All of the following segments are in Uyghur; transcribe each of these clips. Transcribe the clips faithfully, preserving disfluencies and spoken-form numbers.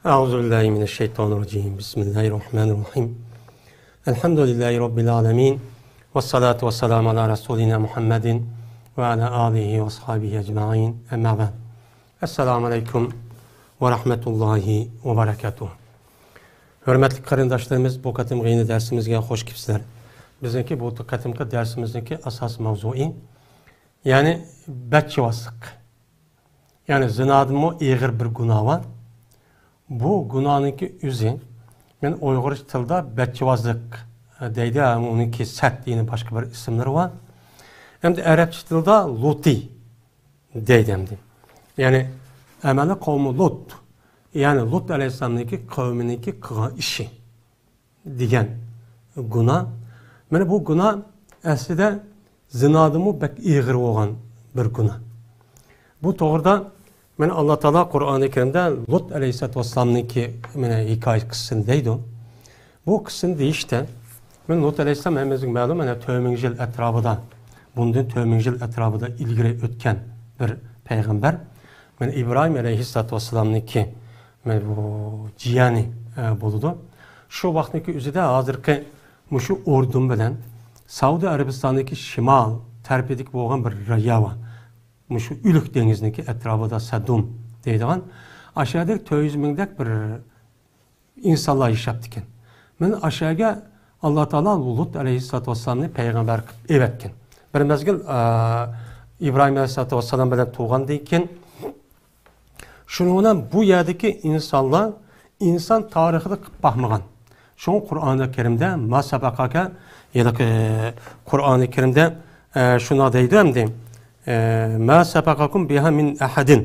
أعوذ بالله من الشيطان الرجيم. بسم الله الرحمن الرحيم. الحمد لله رب العالمين. والصلاة والسلام على رسولنا محمد وعلى آله وأصحابه أجمعين. أما بعد. السلام عليكم ورحمة الله وبركاته. ھۆرمەتلىك قېرىنداشلىرىمىز، بۇ قېتىمقى يېڭى دەرسىمىزگە خوش كېلىپسىلەر. بىزنىڭكى بۇ قېتىمقى دەرسىمىزنىڭكى ئاساسىي ماۋزۇيى، يەنى بەتچىۋازلىق. يەنى زىنادىنمۇ ئېغىر بىر گۇناھ بار. بۇ گۇناھنىڭكى ئۆزى، يەنى ئۇيغۇرچە تىلدا بەتچىۋازلىق دەيدۇ، ھەم ئۇنىڭكى سەت، يەنە باشقا بىر ئىسىملىرى بار. ئەمدى ئەرەبچە تىلدا لۇتى دەيدۇ ئەمدى. يەنى ئەمەلى قەۋمى لۇت، يەنى لۇت ئەلەيھىسسالامنىڭكى قەۋمىنىڭكى قىلغان ئىشى دېگەن گۇناھ. مانا بۇ گۇناھ ئەسلىدە زىنادىنمۇ بەك ئېغىر بولغان بىر گۇناھ. بۇ توغرىدا مانا ئاللا تائالا قۇرئانى كەرىمدە لۇت ئەلەيھىسسالاتۇ ۋەسسالامنىڭكى مانا ھېكايە قىسسىسىنى دەيدۇ. بۇ قىسسىنى دېيىشتە، مانا لۇت ئەلەيھىسسالام ھەممىمىزگە مەلۇم، مانا تۆت مىڭ يىل ئەتراپىدا، بۇندىن تۆت مىڭ يىل ئەتراپىدا ئىلگىرى ئۆتكەن بىر پەيغەمبەر. مانا ئىبراھىم ئەلەيھىسسالاتۇ ۋەسسالامنىڭكى مانا بۇ جىيەنى، ئە، بولىدۇ. شۇ ۋاقىتنىڭكى ئۆزىدە ھازىرقى مۇشۇ ئۇردۇن بىلەن سەئۇدى ئەرەبىستانىدىكى شىمال تەرىپىدىكى بولغان بىر دەريا بار. مۇشۇ ئۆلۈك دېڭىزنىڭكى ئەتراپىدا سەدۇم دەيدىغان. ئاشۇ يەردە تۆت يۈز مىڭدەك بىر ئىنسانلار ياشاپتىكەن. مانا ئاشۇ يەرگە ئاللا تائالا لۇت ئەلەيھىسسالاتۇ ۋەسسالامنى پەيغەمبەر قىلىپ ئەۋەتكەن. بىر مەزگىل، ئە، ئىبراھىم ئەلەيھىسسالاتۇ ۋەسسالام بىلەن تۇغاندىن كېيىن، شۇنىڭ بىلەن بۇ يەردىكى ئىنسانلار ئىنسان تارىخىدا قىلىپ باقمىغان. شۇڭا قۇرئانى كەرىمدە ما سەبەقەكە، يەنى، ئە، قۇرئانى كەرىمدە، ئە، شۇنداق دەيدۇ ئەمدى، ئە، ما سەبەقەكۇم بىھا مىن ئەھەدىن،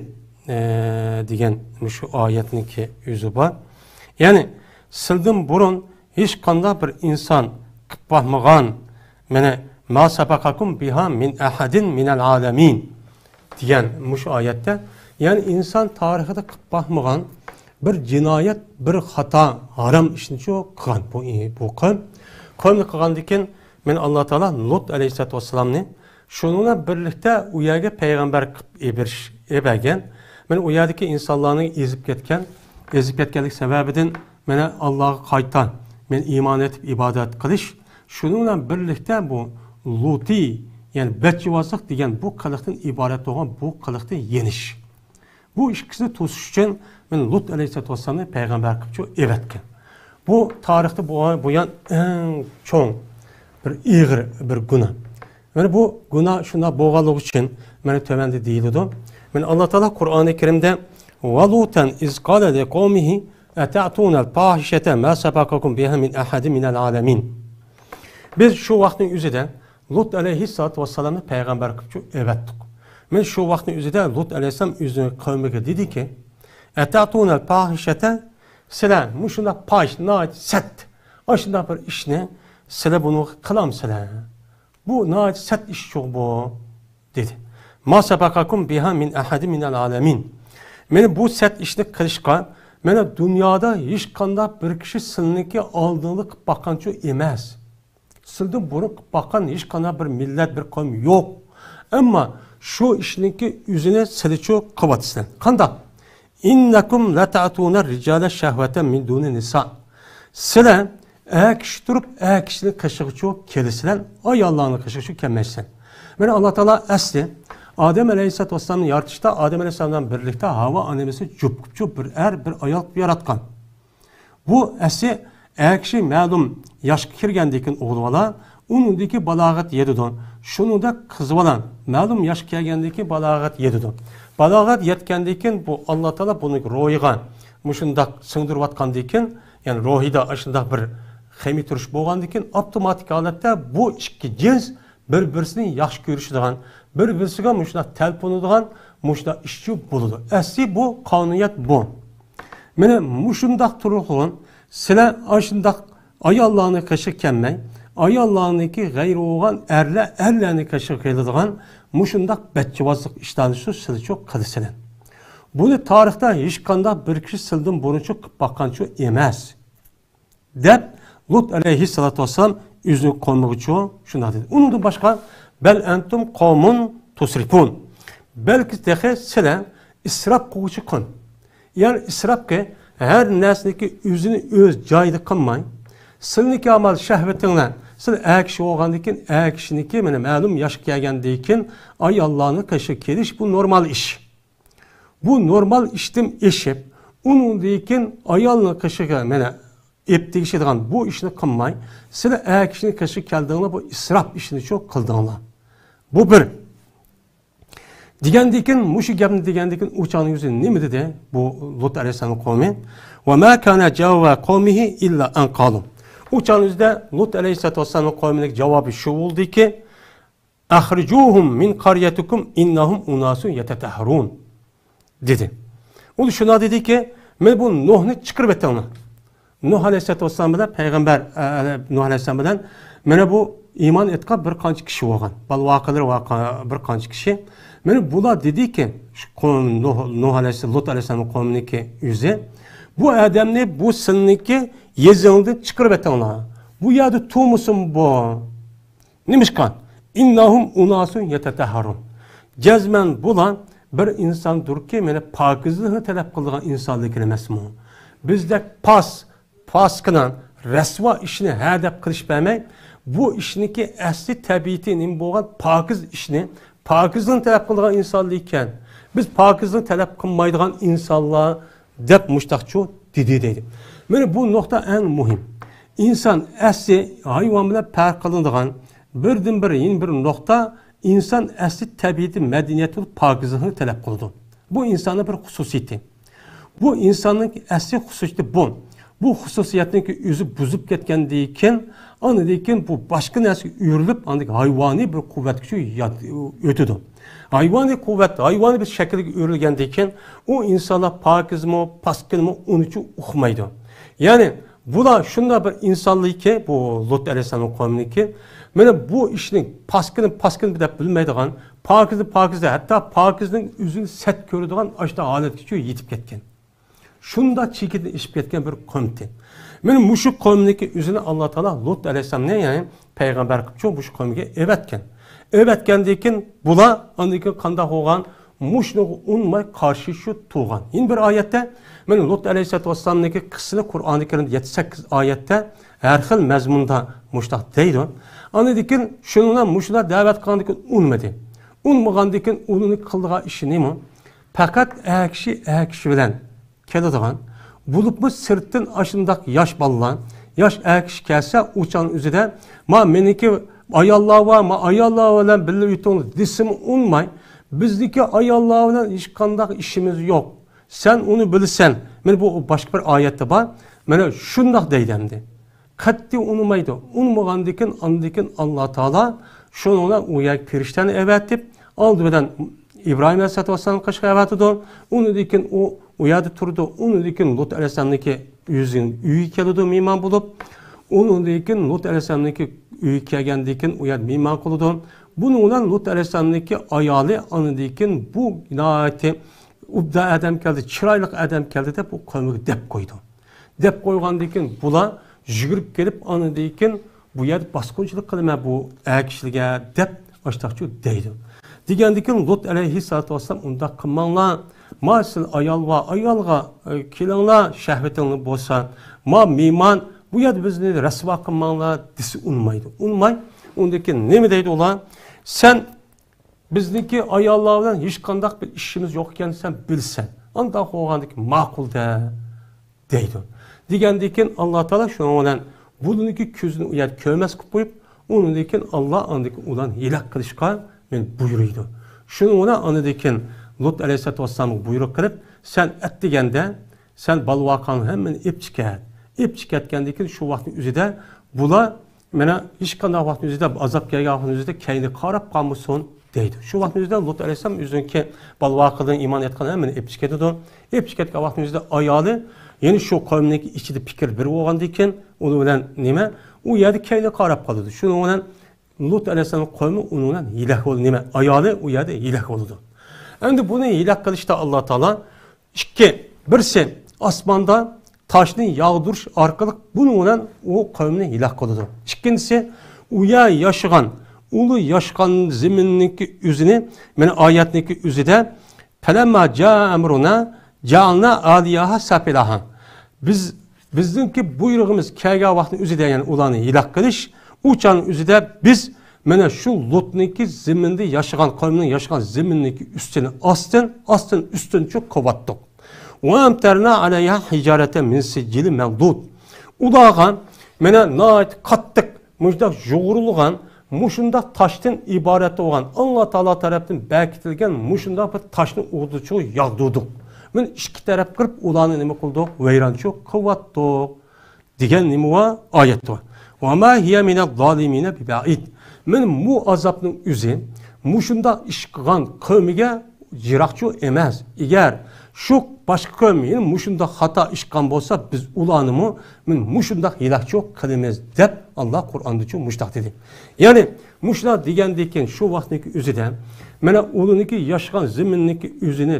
ئە، دېگەن مۇشۇ ئايەتنىڭكى ئۆزى بار. يەنى سىلدىن بۇرۇن ھېچقانداق بىر ئىنسان قىلىپ باقمىغان، مانا، ما سەبەقەكۇم بىھا مىن ئەھەدىن مىنەل ئالەمىن دېگەن مۇشۇ ئايەتتە، يەنى ئىنسان تارىخىدا قىلىپ باقمىغان بىر جىنايەت، بىر خاتا، ھارام ئىشنىچۇ قىلغان بۇ، بۇ قەۋم. قەۋمنى قىلغاندىن كېيىن، مانا ئاللا تائالا لۇت ئەلەيھىسسالاتۇ ۋەسسالامنى شۇنىڭ بىلەن بىرلىكتە ئۇ يەرگە پەيغەمبەر قىلىپ ئېبىرىش-، ئېبەرگەن. مانا ئۇ يەردىكى ئىنسانلارنى ئېزىپ كەتكەن، ئېزىپ كەتكەنلىك سەۋەبىدىن مانا ئاللاغا قايتا، مانا ئىمان ئېتىپ ئىبادەت قىلىش، شۇنىڭ بىلەن بىرلىكتە بۇ لۇتى، يەنى بەتچىۋازلىق دېگەن بۇ قىلىقتىن ئىبارەت بولغان بۇ قىلىقتىن يېنىش. بۇ ئىككىسىنى توسۇش ئۈچۈن مانا لۇت ئەلەيھىسسالاتۇ ۋەسسالامنى پەيغەمبەر قىلىپچۇ ئەۋەتكەن. بۇ تارىختا بۇ، بۇيان ئەڭ چوڭ بىر ئېغىر بىر گۇناھ. مانا بۇ گۇناھ شۇنداق بولغانلىقى ئۈچۈن مانا تۆۋەندە دېيىلىدۇ. مانا ئاللا تائالا قۇرئانى كەرىمدە، ولوطا إذ قال لقومه أتأتون الفاحشة ما سبقكم بها من أحد من العالمين. بىز شۇ ۋاقىتنىڭ ئۆزىدە لۇت ئەلەيھىسسالاتۇ ۋەسسالامنى پەيغەمبەر قىلىپچۇ ئەۋەتتۇق. مانا شۇ ۋاقىتنىڭ ئۆزىدە لۇت ئەلەيھىسسالام ئۆزىنىڭ قەۋمىگە دېدىكى، أتأتون الفاحشة، سىلەر مۇشۇنداق پاھىش، ناھايىتى سەت، ئاشۇنداق بىر ئىشنى سىلەر بۇنى قىلامسىلەر؟ بۇ ناھايىتى سەت ئىشچۇ بۇ، دېدى. ما سبقكم بها من أحد من العالمين. مانا بۇ سەت ئىشنى قىلىشقا، مانا دۇنيادا ھېچقانداق بىر كىشى سىلىنىڭكى ئالدىڭدا قىلىپ باققانچۇ ئەمەس. سىلىدىن بۇرۇن قىلىپ باققان ھېچقانداق بىر مىللەت، بىر قەۋم يوق. ئەمما شۇ ئىشنىڭكى ئۆزىنى سىلىچۇ قىلىۋاتىسىلەر. قانداق؟ إنكم لتأتون الرجال شهوة من دون النساء. سىلەر ئەر كىشى تۇرۇپ، ئەر كىشىنى قېشىغىچۇ كېلىسىلەر، ئاياللارنى قېشىغىچۇ كەلمەيسىلەر. مانا ئاللا تائالا ئەسلى ئادەم ئەلەيھىسسالاتۇ ۋەسسالامنى يارىتىشتا ئادەم ئەلەيھىسسالام بىلەن بىرلىكتە ھاۋا ئانىمىزنى جۈپ قىلىپچۇ بىر ئەر، بىر ئايال قىلىپ ياراتقان. بۇ ئەسلى ئەر كىشى مەلۇم ياشقا كىرگەندىن كېيىن ئوغۇل بالا، ئۇنىڭدىكى بالاغەت يېتىدۇ. شۇنىڭدەك قىز بالا مەلۇم ياشقا كەلگەندىن كېيىن بالاغەت يېتىدۇ. بالاغەت يەتكەندىن كېيىن بۇ ئاللا تائالا بۇنى روھىغا مۇشۇنداق سىڭدۈرۈۋاتقاندىن كېيىن، يەنى روھىدا ئاشۇنداق بىر خېمىر تۇرۇش بولغاندىن كېيىن، ئاپتوماتىك ھالەتتە بۇ ئىككى جىنس بىر-بىرسىنى ياخشى كۆرۈشىدىغان، بىر-بىرسىگە مۇشۇنداق تەلپۈنىدىغان مۇشۇنداق ئىشچۇ بولىدۇ. ئەسلى بۇ قانۇنىيەت بۇ. مانا مۇشۇنداق تۇرۇقلۇق سىلەر ئاشۇنداق ئاياللارنى قېشىغا كەلمەي، ئاياللارنىڭكى غەيرى بولغان ئەرلەر، ئەرلەرنى قېشىغا كېلىدىغان مۇشۇنداق بەتچىۋازلىق ئىشلارنى شۇ سىلىچۇ قىلىسىلەر. بۇنى تارىختا ھېچقانداق بىر كىشى سىلىدىن بۇرۇنچۇ قىلىپ باققانچۇ ئەمەس، دەپ لۇت ئەلەيھىسسالاتۇ ۋەسسالام ئۆزىنىڭ قومىغىچۇ شۇنداق دېدى. ئۇنىڭدىن باشقا، بل أنتم قوم تسرفون. بەلكى تېخى سىلەر ئىسراپ قىلغۇچى قوم. يەنى ئىسراپقا ھەر نەرسىنىڭكى ئۆزىنى ئۆز جايىدا قىلماي، سىلىنىڭكى ئامال شەھۋىتىڭلار، سىلى ئەر كىشى بولغاندىن كېيىن، ئەر كىشىنىڭكى مانا مەلۇم ياشقا كەلگەندىن كېيىن ئاياللارنىڭ قېشىغا كېلىش، بۇ نورمال ئىش. بۇ نورمال ئىشتىن ئېشىپ، ئۇنىڭدىن كېيىن ئايالنىڭ قېشىغا مانا ئېپ تېگىشىدىغان بۇ ئىشنى قىلماي، سىلى ئەر كىشىنىڭ قېشىغا كەلدىڭلار، بۇ ئىسراپ ئىشنى شۇ قىلدىڭلار. بۇ بىر. دېگەندىكىن، مۇشۇ گەپنى دېگەندىكىن، ئۇ چاغنىڭ ئۆزى نېمە دېدى؟ بۇ لۇت ئەلەيھىسسالام قومى. «وما كان جواب قومه إلا أن قالوا». ئۇ چاغنىڭ ئۆزىدە لۇت ئەلەيھىسسالام قومىنىڭ جاۋابى شۇ بولدىكى، «أخرجوهم من قريتكم إنهم أناس يتطهرون» دېدى. ئۇ شۇنداق دېدىكى، «مانا بۇ نۇھنى چىقىرىپ ئېتىڭلار.» نۇھ ئەلەيھىسسالام بىلەن پەيغەمبەر، ئە، نۇھ ئەلەيھىسسالام بىلەن مانا بۇ ئىمان ئېيتقان بىر قانچە كىشى بولغان. بالىۋاقىلىرى ۋاقا-، بىر قانچە كىشى. مانا بۇلار دېدىكى، شۇ قوم-، نۇھ، نۇھ ئەلەيھىسسالام، لۇت ئەلەيھىسسالامنىڭ قومىنىڭكى ئۆزى، «بۇ ئادەمنى، بۇ سىلىنىڭكى يېزىڭدىن چىقىرىپ ئېتىڭلار. بۇ يەردە تۇرمىسۇن بۇ.» نېمىشقا؟ «إنهم أناس يتطهرون». جەزمەن بۇلار بىر ئىنساندۇركى، مانا پاكىزلىقنى تەلەپ قىلىدىغان ئىنسانلىكىن ئەمەسمۇ؟ بىزدەك پاس، پاسكىنا، رەسۋا ئىشنى ھە دەپ قىلىش بەرمەي، بۇ ئىشنىڭكى ئەسلى تەبىئىتى نېمە بولغان پاكىز ئىشنى، پاكىزلىقنى تەلەپ قىلىدىغان ئىنسانلار ئىكەن. بىز پاكىزلىقنى تەلەپ قىلمايدىغان ئىنسانلار دەپ مۇشتاقچۇ دېدى دەيدۇ. مانا بۇ نۇقتا ئەڭ مۇھىم. ئىنسان ئەسلى ھايۋان بىلەن پەرق قىلىنىدىغان بىردىنبىر يەنە بىر نۇقتا، ئىنسان ئەسلى تەبىئىتى مەدەنىيەت بولۇپ پاكىزلىقنى تەلەپ قىلىدۇ. بۇ ئىنساننىڭ بىر خۇسۇسىيىتى. بۇ ئىنساننىڭ ئەسلى خۇسۇسىيىتى بۇ. بۇ خۇسۇسىيەتنىڭكى ئۆزى بۇزۇپ كەتكەندىن كېيىن، ئاندىن كېيىن بۇ باشقا نەرسىگە ئۆرۈلۈپ، ئاندىن كېيىن ھايۋانىي بىر قۇۋۋەتكە شۇ يات-، ئۆتىدۇ. ھايۋانىي قۇۋۋەت، ھايۋانىي بىر شەكىلگە ئۆرۈلگەندىن كېيىن، ئۇ ئىنسانلار پاكىزمۇ، پاسكىنمۇ، ئۇنىچۇ ئۇقمايدۇ. يەنى، بۇلار شۇنداق بىر ئىنسانلىكى، بۇ لۇت ئەلەيھىسسالام قومىنىڭكى، مانا بۇ ئىشنى پاسكىنى پاسكىن دەپ بىلمەيدىغان، پاكىزنى پاكىز، ھەتتا پاكىزنىڭ ئۆزىنى سەت كۆرىدىغان ئاشۇنداق ھالەتكىچە يېتىپ كەتكەن. شۇنداق چېكىدىن ئېشىپ كەتكەن بىر قومتى. مانا مۇشۇ قومنىڭكى ئۆزىنى ئاللا تائالا لۇت ئەلەيھىسسالامنى، يەنى پەيغەمبەر قىلىپ شۇ مۇشۇ قومغا ئەۋەتكەن. ئەۋەتكەندىن كېيىن بۇلار ئاندىن كېيىن قانداق بولغان؟ مۇشۇنىڭغا ئۇنىماي قارشى شۇ تۇرغان. يەنە بىر ئايەتتە، مانا لۇت ئەلەيھىسسالاتۇ ۋەسسالامنىڭكى قىسسىسىنى قۇرئانى كەرىمدە يەتتە سەككىز ئايەتتە ھەر خىل مەزمۇندا مۇشۇنداق دەيدۇ. ئاندىن كېيىن شۇنىڭ بىلەن مۇشۇلار دەۋەت قىلغاندىن كېيىن ئۇنىمىدى. ئۇنىمىغاندىن كېيىن ئۇنىڭ قىلىدىغان ئىشى نېمە؟ پەقەت ئەر كىشى ئەر كىشى بىلەن كېلىدىغان، بولۇپمۇ سىرتتىن ئاشۇنداق ياش بالىلار، ياش ئەر كىشى كەلسە، ئۇ چاغنىڭ ئۆزىدە، «ما مېنىڭكى ئاياللار بار، ما ئاياللار بىلەن بىللە ئۆتۈڭلار» دېسىمۇ ئۇنىماي، «بىزنىڭكى ئاياللار بىلەن ھېچقانداق ئىشىمىز يوق. سەن ئۇنى بىلىسەن.» مانا بۇ باشقا بىر ئايەتتە بار. مانا شۇنداق دەيدۇ ئەمدى. قەتئىي ئۇنىمايدۇ. ئۇنىمىغاندىكىن، ئاندىكىن ئاللا تائالا شۇنىڭ بىلەن ئۇ يەرگە پەرىشتىنى ئەۋەتىپ، ئالدى بىلەن ئىبراھىم ئەلەيھىسسالاتۇ ۋەسسالامنىڭ قېشىغا ئەۋەتىدۇ. ئۇنىڭدىن كېيىن ئۇ، ئۇ يەردە تۇرىدۇ. ئۇنىڭدىن كېيىن لۇت ئەلەيھىسسالامنىڭكى ئۆزىنىڭ ئۆيىگە كېلىدۇ مېھمان بولۇپ. ئۇنىڭدىن كېيىن لۇت ئەلەيھىسسالامنىڭكى ئۆيىگە كەلگەندىن كېيىن ئۇ يەردە مېھمان قىلىدۇ. بۇنىڭ بىلەن لۇت ئەلەيھىسسالامنىڭكى ئايالى ئاندىن كېيىن بۇ ناھايىتى ئوبدان ئادەم كەلدى، چىرايلىق ئادەم كەلدى دەپ ئۇ قومىغا دەپ قويىدۇ. دەپ قويغاندىن كېيىن بۇلار يۈگۈرۈپ كېلىپ، ئاندىن كېيىن بۇ يەردە باسقۇنچىلىق قىلىمەن بۇ ئەر كىشىلەرگە دەپ ئاشتاقچۇ دەيدۇ. دېگەندىن كېيىن لۇت ئەلەيھىسسالاتۇ ۋەسسالام، «ئۇنداق قىلماڭلار، ما سىز ئايال ۋە ئايالغا، ئە، كېلىڭلار، شەھۋىتىڭلار بولسا، ما مېھمان، بۇ يەردە بىزنى رەسۋا قىلماڭلار» دېسە ئۇنىمايدۇ. ئۇنىماي، ئۇندىن كېيىن نېمە دەيدۇ ئۇلار؟ «سەن بىزنىڭكى ئاياللار بىلەن ھېچقانداق بىر ئىشىمىز يوق ئىكەننى سەن بىلىسەن. ئانداق بولغاندىكىن ماقۇل دە» دەيدۇ. دېگەندىن كېيىن ئاللا تائالا شۇنىڭ بىلەن بۇلارنىڭكى كۆزىنى ئۇ يەردە كۆرمەس قىلىپ قويۇپ، ئۇنىڭدىن كېيىن ئاللا ئاندىن كېيىن ئۇلارنى ھېلاك قىلىشقا مانا بۇيرۇيدۇ. شۇنىڭ بىلەن ئاندىن كېيىن لۇت ئەلەيھىسسالاتۇ ۋەسسالامغا بۇيرۇق قىلىپ، سەن ئەتىگەندە سەن بالا-ۋاقاڭنى ھەممىنى ئېلىپ چىقىپ كەت. ئېلىپ چىقىپ كەتكەندىن كېيىن شۇ ۋاقىتنىڭ ئۆزىدە بۇلار مانا ھېچقانداق ۋاقىتنىڭ ئۆزىدە، ئازاب كەلگەن ۋاقىتنىڭ ئۆزىدە كەينىگە قاراپ قالمىسۇن دەيدۇ. شۇ ۋاقىتنىڭ ئۆزىدە لۇت ئەلەيھىسسالام ئۆزىنىڭكى بالا-ۋاقىدىن ئىمان ئېيتقان ھەممىنى ئېلىپ چىقىپ كېتىدۇ. ئېلىپ چىقىپ كەتكەن ۋاقىتنىڭ ئۆزىدە ئايالى، يەنە شۇ قومنىڭكى ئىچىدە پىكىر بىر بولغاندىن كېيىن، ئۇنىڭ بىلەن نېمە، ئۇ يەردە كەينىگە قاراپ قالىدۇ. شۇنىڭ بىلەن لۇت ئەلەيھىسسالام قومى ئۇنىڭ بىلەن ھېلاك بولىدۇ. نېمە، ئايالى ئۇ يەردە ھېلاك بولىدۇ. ئەمدى بۇنى ھېلاك قىلىشتا ئاللا تائالا ئىككى، بىرسى ئاسماندا تاشنى ياغدۇرۇش ئارقىلىق بۇنىڭ بىلەن ئۇ قومنى ھېلاك قىلىدۇ. ئىككىنچىسى، ئۇ يەر ياشىغان، ئۇلار ياشىغان زېمىننىڭكى ئۆزىنى، مانا ئايەتنىڭكى ئۆزىدە، «فلما جاء أمرنا جعلنا عاليها سافلها». بىز، بىزنىڭكى بۇيرۇغىمىز كەلگەن ۋاقىتنىڭ ئۆزىدە، يەنى ئۇلارنى ھېلاك قىلىش، ئۇ چاغنىڭ ئۆزىدە بىز مانا شۇ لۇتنىڭكى زېمىنىدا ياشىغان قەۋمنىڭ ياشىغان زېمىنىنىڭكى ئۈستىنى ئاستىن، ئاستىن ئۈستۈنچە قىلىۋاتتۇق. ۋە ئەمتەرنا ئەلەيھا ھىجارەتەن مىن سىجىلى مەندۇد. ئۇلارغا مانا ناھايىتى قاتتىق مۇشۇنداق يۇغۇرۇلغان، مۇشۇنداق تاشتىن ئىبارەت بولغان، ئاللا تائالا تەرەپتىن بەركىتىلگەن مۇشۇنداق بىر تاشنى ئۇدۇلچۇ ياغدۇردۇق. مانا ئىككى تەرەپ قىلىپ ئۇلارنى نېمە قىلدۇق؟ ۋەيرانچۇ قىلىۋاتتۇق. دېگەن نېمە بار؟ ئايەت بار. ۋە ما ھىيە مىنەز زالىمىنە بىبەئىد. مانا بۇ ئازابنىڭ ئۆزى مۇشۇنداق ئىش قىلغان قەۋمىگە يىراقچۇ ئەمەس. ئەگەر شۇ باشقا قەۋم يەنە مۇشۇنداق خاتا ئىش قىلغان بولسا، بىز ئۇلارنىمۇ مانا مۇشۇنداق ھېلاكچۇ قىلىمىز، دەپ ئاللا قۇرئاندىچۇ مۇشۇنداق دېدى. يەنى مۇشۇنداق دېگەندىن كېيىن شۇ ۋاقىتنىڭكى ئۆزىدە مانا ئۇلارنىڭكى ياشىغان زېمىننىڭكى ئۆزىنى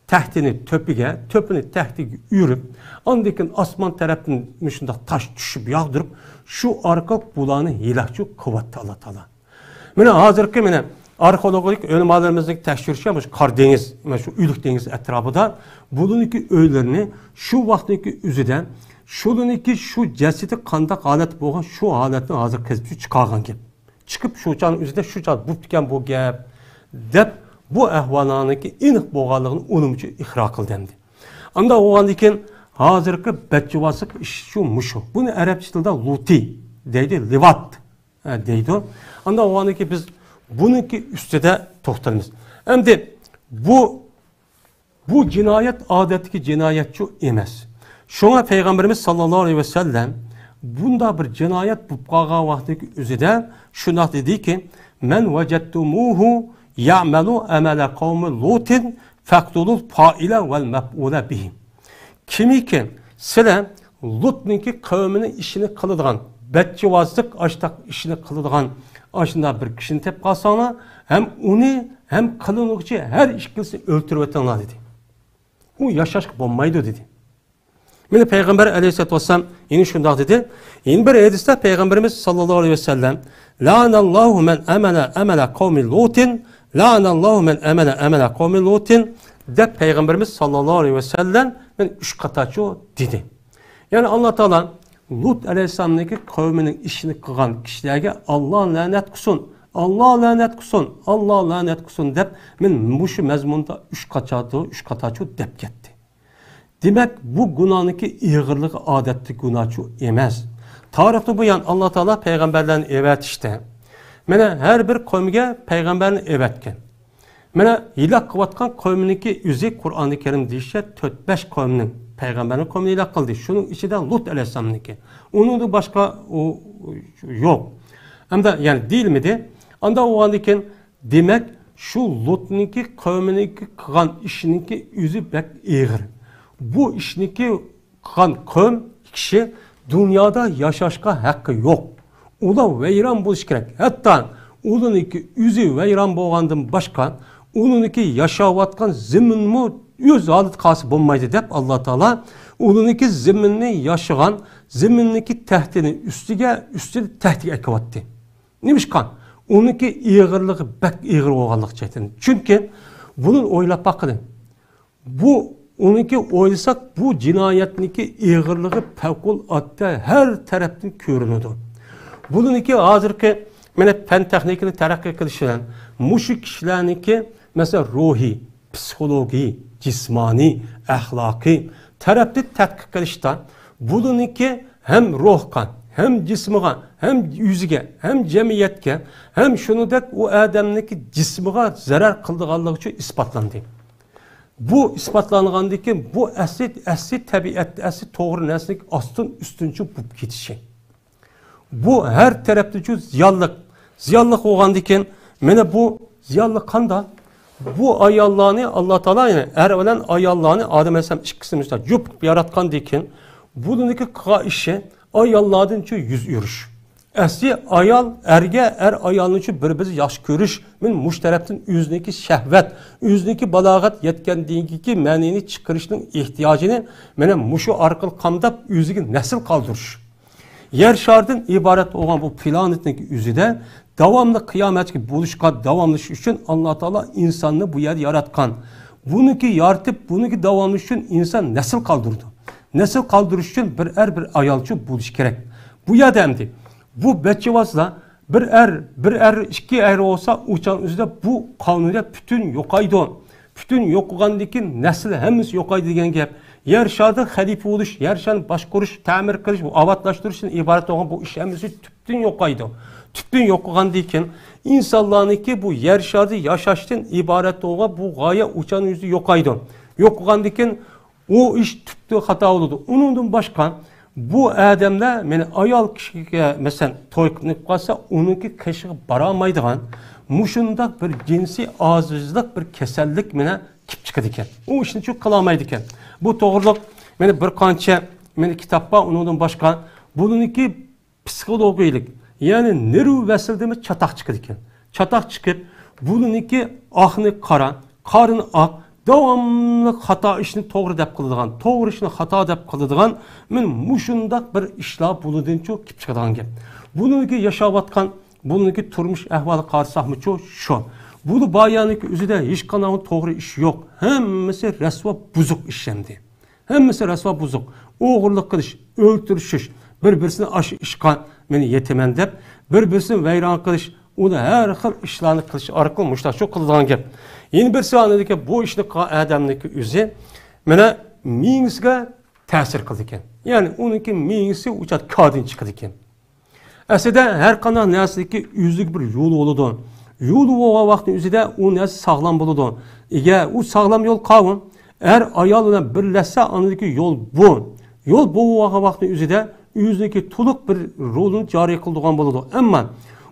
تەختىنى تۆپىگە، تۆپىنى تەختىگە ئۆرۈپ، ئاندىن كېيىن ئاسمان تەرەپتىن مۇشۇنداق تاش چۈشۈپ ياغدۇرۇپ، شۇ ئارقىلىق بۇلارنى ھېلاكچۇ قىلىۋەتتى ئاللا تائالا. مانا ھازىرقى مانا ئارخېئولوگىك ئۆلىمالىرىمىزنىڭ تەكشۈرۈشى مۇشۇ قارا دېڭىز، مانا شۇ ئۆلۈك دېڭىز ئەتراپىدا بۇلارنىڭكى ئۆيلىرىنى شۇ ۋاقىتنىڭكى ئۆزىدە شۇلارنىڭكى شۇ جەسىتى قانداق ھالەتتە بولغان، شۇ ھالەتنى ھازىر قېزىپ چىقارغان گەپ. چىقىپ شۇ چاغنىڭ ئۆزىدە شۇ چاغ بوپتىكەن بۇ گەپ، دەپ بۇ ئەھۋاللارنىڭكى ئېنىق بولغانلىقىنى ئۇنىمچە ئىقرار قىلدى ئەمدى. ئانداق بولغاندىن كېيىن ھازىرقى بەتجۇۋازلىق ئىش شۇ مۇشۇ. بۇنى ئەرەبچە تىلدا لۇتى دەيدۇ، لىۋات، ھە، دەيدۇ. ئانداق بولغاندىن كېيىن بىز بۇنىڭكى ئۈستىدە توختىلىمىز. ئەمدى بۇ بۇ جىنايەت ئادەتتىكى جىنايەتچۇ ئەمەس. شۇڭا پەيغەمبىرىمىز ساللاللاھۇ ئەلەيھى ۋەسەللەم بۇنداق بىر جىنايەت بولۇپ قالغان ۋاقتىدىكى ئۆزىدە شۇنداق دېدىكى، مەن ۋەجەدتۇمۇھۇ يەئمەلۇ ئەمەلە قەۋمى لۇتىن فەقتۇلۇل فائىلە ۋەل مەپئۇلە بىھى. كىمكى سىلەر لۇتنىڭكى قەۋمىنىڭ ئىشىنى قىلىدىغان، بەتجۇۋازلىق ئاشتاق ئىشىنى قىلىدىغان ئاشۇنداق بىر كىشىنى تېپىپ قالساڭلار، ھەم ئۇنى، ھەم قىلىنغۇچى ھەر ئىككىلىسىنى ئۆلتۈرۈۋېتىڭلار، دېدى. ئۇ ياشاشقا بولمايدۇ، دېدى. مانا پەيغەمبەر ئەلەيھىسسالاتۇ ۋەسسالام يەنە شۇنداق دېدى. يەنە بىر ھەدىستە پەيغەمبىرىمىز ساللاللاھۇ ئەلەيھى ۋەسەللەم، لەئەنەللاھۇ مەن ئەمەلە ئەمەلە قەۋمى لۇتىن، لەئەنەللاھۇ مەن ئەمەلە ئەمەلە قەۋمى لۇتىن، دەپ پەيغەمبىرىمىز ساللاللاھۇ ئەلەيھى ۋەسەللەم مانا ئۈچ قاتارچۇ دېدى. يەنى ئاللا تائالا لۇت ئەلەيھىسسالامنىڭكى قەۋمىنىڭ ئىشىنى قىلغان كىشىلەرگە ئاللا لەنەت قىلسۇن، ئاللا لەنەت قىلسۇن، ئاللا لەنەت قىلسۇن دەپ، مانا مۇشۇ مەزمۇندا ئۈچ قاتارچۇ، ئۈچ قاتارچۇ دەپ كەتتى. دېمەك، بۇ گۇناھنىڭكى ئېغىرلىقى ئادەتتىكى گۇناھچۇ ئەمەس. تارىختىن بۇيان ئاللا تائالا پەيغەمبەرلەرنى ئەۋەتىشتە، مانا ھەر بىر قەۋمگە پەيغەمبەرنى ئەۋەتكەن. مانا ھېلاك قىلىۋاتقان قەۋمىنىڭكى ئۆزى قۇرئانى كەرىم دېيىشىچە تۆت بەش قەۋمنىڭ پەيغەمبەرنىڭ قەۋمىنى ھېلاك قىلدى. شۇنىڭ ئىچىدە لۇت ئەلەيھىسسالامنىڭكى. ئۇنىڭدىن باشقا ئۇ يوق. ئەمدى يەنى دېيىلمىدى. ئانداق بولغاندىن كېيىن دېمەك، شۇ لۇتنىڭكى قەۋمىنىڭكى قىلغان ئىشىنىڭكى ئۆزى بەك ئېغىر. بۇ ئىشنىڭكى قىلغان قەۋم كىشى دۇنيادا ياشاشقا ھەققى يوق. ئۇلار ۋەيران بولۇشى كېرەك. ھەتتا ئۇلارنىڭكى ئۆزى ۋەيران بولغاندىن باشقا، ئۇلارنىڭكى ياشاۋاتقان زېمىنمۇ ئۆز ھالىتىگە قالسا بولمايدۇ دەپ، ئاللا تائالا ئۇلارنىڭكى زېمىننى ياشىغان، زېمىننىڭكى تەختىنى ئۈستىگە، ئۈستىدە تەختىگە ئەكىۋەتتى. نېمىشقا؟ ئۇنىڭكى ئېغىرلىقى بەك ئېغىر بولغانلىقى جەھەتتىن. چۈنكى بۇنى ئويلاپ باققىلى. بۇ، ئۇنىڭكى ئويلىساق، بۇ جىنايەتنىڭكى ئېغىرلىقى پەۋقۇلئاددە ھەر تەرەپتىن كۆرۈنىدۇ. بۇنىڭكى ھازىرقى، مانا، پەن تېخنىكىنى تەرەققىي قىلىشى بىلەن مۇشۇ كىشىلەرنىڭكى، مەسىلەن، روھىي، پسىخولوگىي، جىسمانىي، ئەخلاقىي تەرەپتىن تەتقىق قىلىشتا، بۇلارنىڭكى ھەم روھقا، ھەم جىسمىغا، ھەم ئۆزىگە، ھەم جەمئىيەتكە، ھەم شۇنىڭدەك ئۇ ئادەمنىڭكى جىسمىغا زەرەر قىلىدىغانلىقى ئۈچۈن ئىسپاتلاندى. بۇ ئىسپاتلانغاندىن كېيىن، بۇ ئەسلى، ئەسلى تەبىئەتتە، ئەسلى توغرا نەرسىنىڭ ئاستىن ئۈستۈنچە بولۇپ كېتىشى. بۇ ھەر تەرەپتىنچۇ زىيانلىق. زىيانلىق بولغاندىن كېيىن، مانا بۇ زىيانلىق قانداق؟ بۇ ئاياللارنى ئاللا تائالا، يەنى ئەر بىلەن ئاياللارنى، ئادەم ئەلەيھىسسالام ئىككىسىنى مۇشۇنداق جۈپ قىلىپ ياراتقاندىن كېيىن، بۇنىڭكى قىلغان ئىشى ئاياللاردىنچۇ يۈز ئۆرۈش. ئەسلى ئايال ئەرگە، ئەر ئايالنىچۇ بىر-بىرى ياخشى كۆرۈش، مانا مۇشۇ تەرەپتىن ئۆزىنىڭكى شەھۋەت، ئۆزىنىڭكى بالاغەت يەتكەندىن كېيىنكى مەنىنى چىقىرىشنىڭ ئېھتىياجىنى مانا مۇشۇ ئارقىلىق قامداپ، ئۆزىگە نەسىل قالدۇرۇش. يەر شارىدىن ئىبارەت بولغان بۇ پلانېتنىڭ ئۆزىدە داۋاملىق قىيامەتكە بولۇشقا داۋاملىشىش ئۈچۈن ئاللا تائالا ئىنساننى بۇ يەردە ياراتقان. بۇنىڭكى يارىتىپ، بۇنىڭكى داۋاملىشىش ئۈچۈن ئىنسان نەسىل قالدۇرىدۇ. نەسىل قالدۇرۇش ئۈچۈن بىر ئەر، بىر ئايالچۇ بولۇشى كېرەك. بۇ يەردە ئەمدى بۇ بەچچىۋازلار بىر ئەر، بىر ئەر، ئىككى ئەر بولسا، ئۇ چاغنىڭ ئۆزىدە بۇ قانۇنىيەت پۈتۈن يوقايدۇ. پۈتۈن يوقىغاندىن كېيىن نەسلى ھەممىسى يوقايدۇ دېگەن گەپ. يەر شارىدا خەلىپە بولۇش، يەر شارنى باشقۇرۇش، تەمىر قىلىش، ئاۋاتلاشتۇرۇشتىن ئىبارەت بولغان بۇ ئىش ھەممىسى تۈپتىن يوقايدۇ. تۈپتىن يوقىغاندىن كېيىن ئىنسانلارنىڭكى بۇ يەر شارىدا ياشاشتىن ئىبارەت بولغان بۇ غايە ئۇچان يۈزى يوقايدۇ. يوقىغاندىن كېيىن ئۇ ئىش تۈپتىن خاتا بولىدۇ. ئۇنىڭدىن باشقا بۇ ئادەملەر مېنى ئايال كىشىگە، مەسىلەن، توي قىلىپ قالسا، ئۇنىڭكى قېشىغا بارالمايدىغان، مۇشۇنداق بىر جىنسىي ئاجىزلىق، بىر كېسەللىك مېنى كېلىپ چىقىدىكەن. ئۇ ئىشنى شۇ قىلالمايدىكەن. بۇ توغرىلىق مېنى بىر قانچە مېنى كىتاب بار، ئۇنىڭدىن باشقا بۇنىڭكى پسىخولوگىيىلىك، يەنى نېرۋا ۋەسلىدىمۇ چاتاق چىقىدىكەن. چاتاق چىقىپ، بۇنىڭكى ئاقنى قارا، قارىنى ئاق، داۋاملىق خاتا ئىشنى توغرا دەپ قىلىدىغان، توغرا ئىشنى خاتا دەپ قىلىدىغان، مەن مۇشۇنداق بىر ئىشلار بۇنىڭدىنچۇ كېلىپ چىقىدىغان گەپ. بۇنىڭكى ياشاۋاتقان، بۇنىڭكى تۇرمۇش ئەھۋالى قارىساقمۇچۇ شۇ. بۇنى بايانىكى ئۆزىدە ھېچقانداق توغرا ئىش يوق. ھەممىسى رەسۋا بۇزۇق ئىش ئەمدى. ھەممىسى رەسۋا بۇزۇق. ئوغرىلىق قىلىش، ئۆلتۈرۈشۈش، بىر-بىرسىنى ئاشۇ ئىشقا مېنى يېتىمەن دەپ، بىر-بىرسىنى ۋەيران قىلىش، ئۇنى ھەر خىل ئىشلارنى قىلىش ئارقىلىق مۇشۇنداق شۇ قىلىدىغان گەپ. يەنە بىرسى ئانىدىكى بۇ ئىشنى قىلغان ئادەمنىڭكى ئۆزى مانا مېڭىسىگە تەسىر قىلىدىكەن. يەنى ئۇنىڭكى مېڭىسى ئۇچات كادىن چىقىدىكەن. ئەسلىدە ھەر قانداق نەرسىدىكى ئۆزلۈك بىر يولى بولىدۇ. يولى بولغان ۋاقىتنىڭ ئۆزىدە ئۇ نەرسە ساغلام بولىدۇ. ئىگە، ئۇ ساغلام يول قاۋۇ. ئەر ئايال بىلەن بىرلەشسە، ئاندىكى يول بۇ. يول بولغان ۋاقىتنىڭ ئۆزىدە ئۆزىنىڭكى تولۇق بىر رولىنى جارى قىلىدىغان بولىدۇ. ئەمما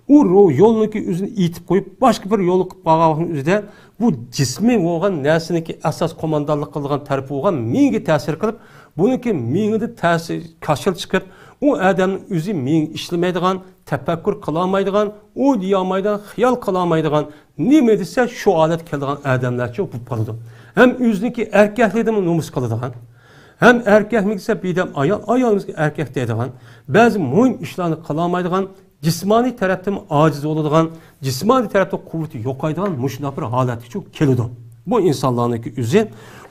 ئۇ رو-، يولنىڭكى ئۆزىنى ئېتىپ قويۇپ، باشقا بىر يولنى قىلىپ قالغان ۋاقىتنىڭ ئۆزىدە بۇ جىسمى بولغان نەرسىنىڭكى ئاساس قوماندانلىق قىلىدىغان تەرىپى بولغان مېڭىگە تەسىر قىلىپ، بۇنىڭكى مېڭىدە تەسىر، كاشىل چىقىپ، ئۇ ئادەمنىڭ ئۆزى مېڭە ئىشلىمەيدىغان، تەپەككۇر قىلالمايدىغان، ئويلىيالمايدىغان، خىيال قىلالمايدىغان، نېمە دېسە شۇ ھالەتكە كېلىدىغان ئادەملەرچۇ بولۇپ قالىدۇ. ھەم ئۆزىنىڭكى ئەركەكلىكىدىنمۇ نومۇس قىلىدىغان، ھەم ئەركەكمىكسە بىدەم ئايال، ئايالمىكسە ئەركەك دەيدىغان، بەزى مۇھىم ئىشلارنى قىلالمايدىغان، جىسمانىي تەرەپتىنمۇ ئاجىز بولىدىغان، جىسمانىي تەرەپتە قۇۋۋىتى يوقايدىغان مۇشۇنداق بىر ھالەتكىچۇ كېلىدۇ. بۇ ئىنسانلارنىڭكى ئۆزى.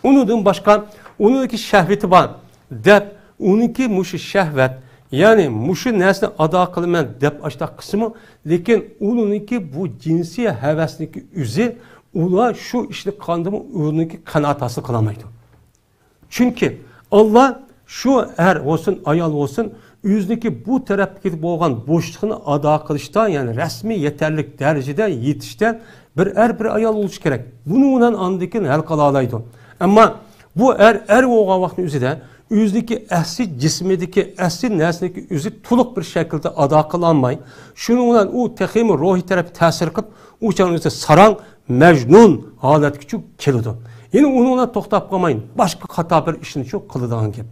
ئۇنىڭدىن باشقا، ئۇنىڭدىكى شەھۋىتى بار دەپ، ئۇنىڭكى مۇشۇ شەھۋەت، يەنى مۇشۇ نەرسىنى ئادا قىلىمەن دەپ ئاشتاق قىلسىمۇ، لېكىن ئۇنىڭكى بۇ جىنسىي ھەۋەسنىڭكى ئۆزى، ئۇلار شۇ ئىشنى قىلغاندىمۇ ئۇنىڭكى قانائەت ھاسىل قىلالمايدۇ. چۈنكى ئاللا شۇ ئەر بولسۇن، ئايال بولسۇن، ئۆزىنىڭكى بۇ تەرەپتىكى بولغان بوشلۇقنى ئادا قىلىشتا، يەنى رەسمىي يېتەرلىك دەرىجىدە يېتىشتە بىر ئەر، بىر ئايال بولۇشى كېرەك. بۇنىڭ بىلەن ئاندىن كېيىن ھەل قىلالايدۇ. ئەمما بۇ ئەر، ئەر بولغان ۋاقىتنىڭ ئۆزىدە ئۆزىنىڭكى ئەسلى جىسمىدىكى، ئەسلى نەرسىنىڭكى ئۆزى تولۇق بىر شەكىلدە ئادا قىلالماي، شۇنىڭ بىلەن ئۇ تېخىمۇ روھىي تەرەپتە تەسىر قىلىپ، ئۇ چاغنىڭ ئۆزىدە ساراڭ، مەجنۇن ھالەتكىچۇ كېلىدۇ. يەنە ئۇنىڭ بىلەن توختاپ قالماي، باشقا قاتار بىر ئىشنىچۇ قىلىدىغان گەپ.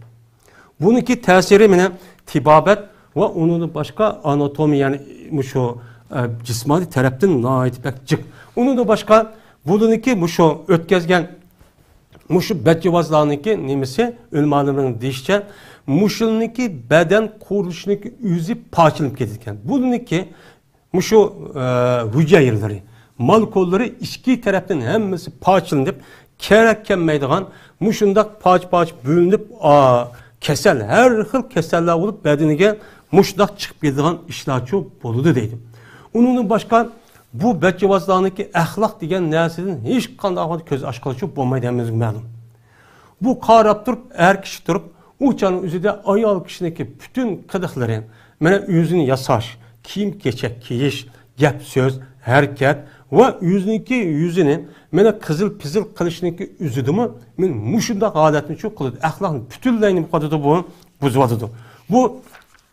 بۇنىڭكى تەسىرى مانا تېبابەت ۋە ئۇنىڭدىن باشقا ئاناتومىيە، يەنى مۇشۇ، ئە، جىسمانىي تەرەپتىن ناھايىتى بەك جىق. ئۇنىڭدىن باشقا بۇنىڭكى مۇشۇ ئۆتكەزگەن مۇشۇ بەتجاۋازلارنىڭكى نېمىسى، ئۆلىمالىرىنىڭ دېيىشىچە، مۇشۇنىڭكى بەدەن قۇرۇلۇشىنىڭكى ئۆزى پارچىلىنىپ كېتىدىكەن. بۇنىڭكى مۇشۇ، ئە، ھۈجەيرىلىرى، مولېكۇللىرى ئىچكى تەرەپتىن ھەممىسى پارچىلىنىپ، كېرەك كەلمەيدىغان، مۇشۇنداق پارچە-پارچە بۆلۈنۈپ، ئا، كېسەل، ھەر خىل كېسەللەر بولۇپ، بەدىنىگە مۇشۇنداق چىقىپ كېتىدىغان ئىشلارچۇ بولىدۇ دەيدۇ. ئۇنىڭدىن باشقا، بۇ بەتجاۋازلارنىڭكى ئەخلاق دېگەن نەرسىدىن ھېچقانداق كۆز ئاچقىلىچۇ بولمايدۇ، ھەممىمىزگە مەلۇم. بۇ قاراپ تۇرۇپ، ئەر كىشى تۇرۇپ، ئۇ چاغنىڭ ئۆزىدە ئايال كىشىنىڭكى پۈتۈن قىلىقلىرى، مانا ئۆزىنى ياساش، كىيىم-كېچەك كىيىش، گەپ-سۆز، ھەرىكەت ۋە ئۆزىنىڭكى يۈزىنى مانا قىزىل-پىزىل قىلىشنىڭكى ئۆزىدىمۇ مانا مۇشۇنداق ھالەتنى شۇ قىلىدۇ. ئەخلاقنى پۈتۈنلەي نېمە قىلىدۇ بۇ؟ بۇزۇۋاتىدۇ. بۇ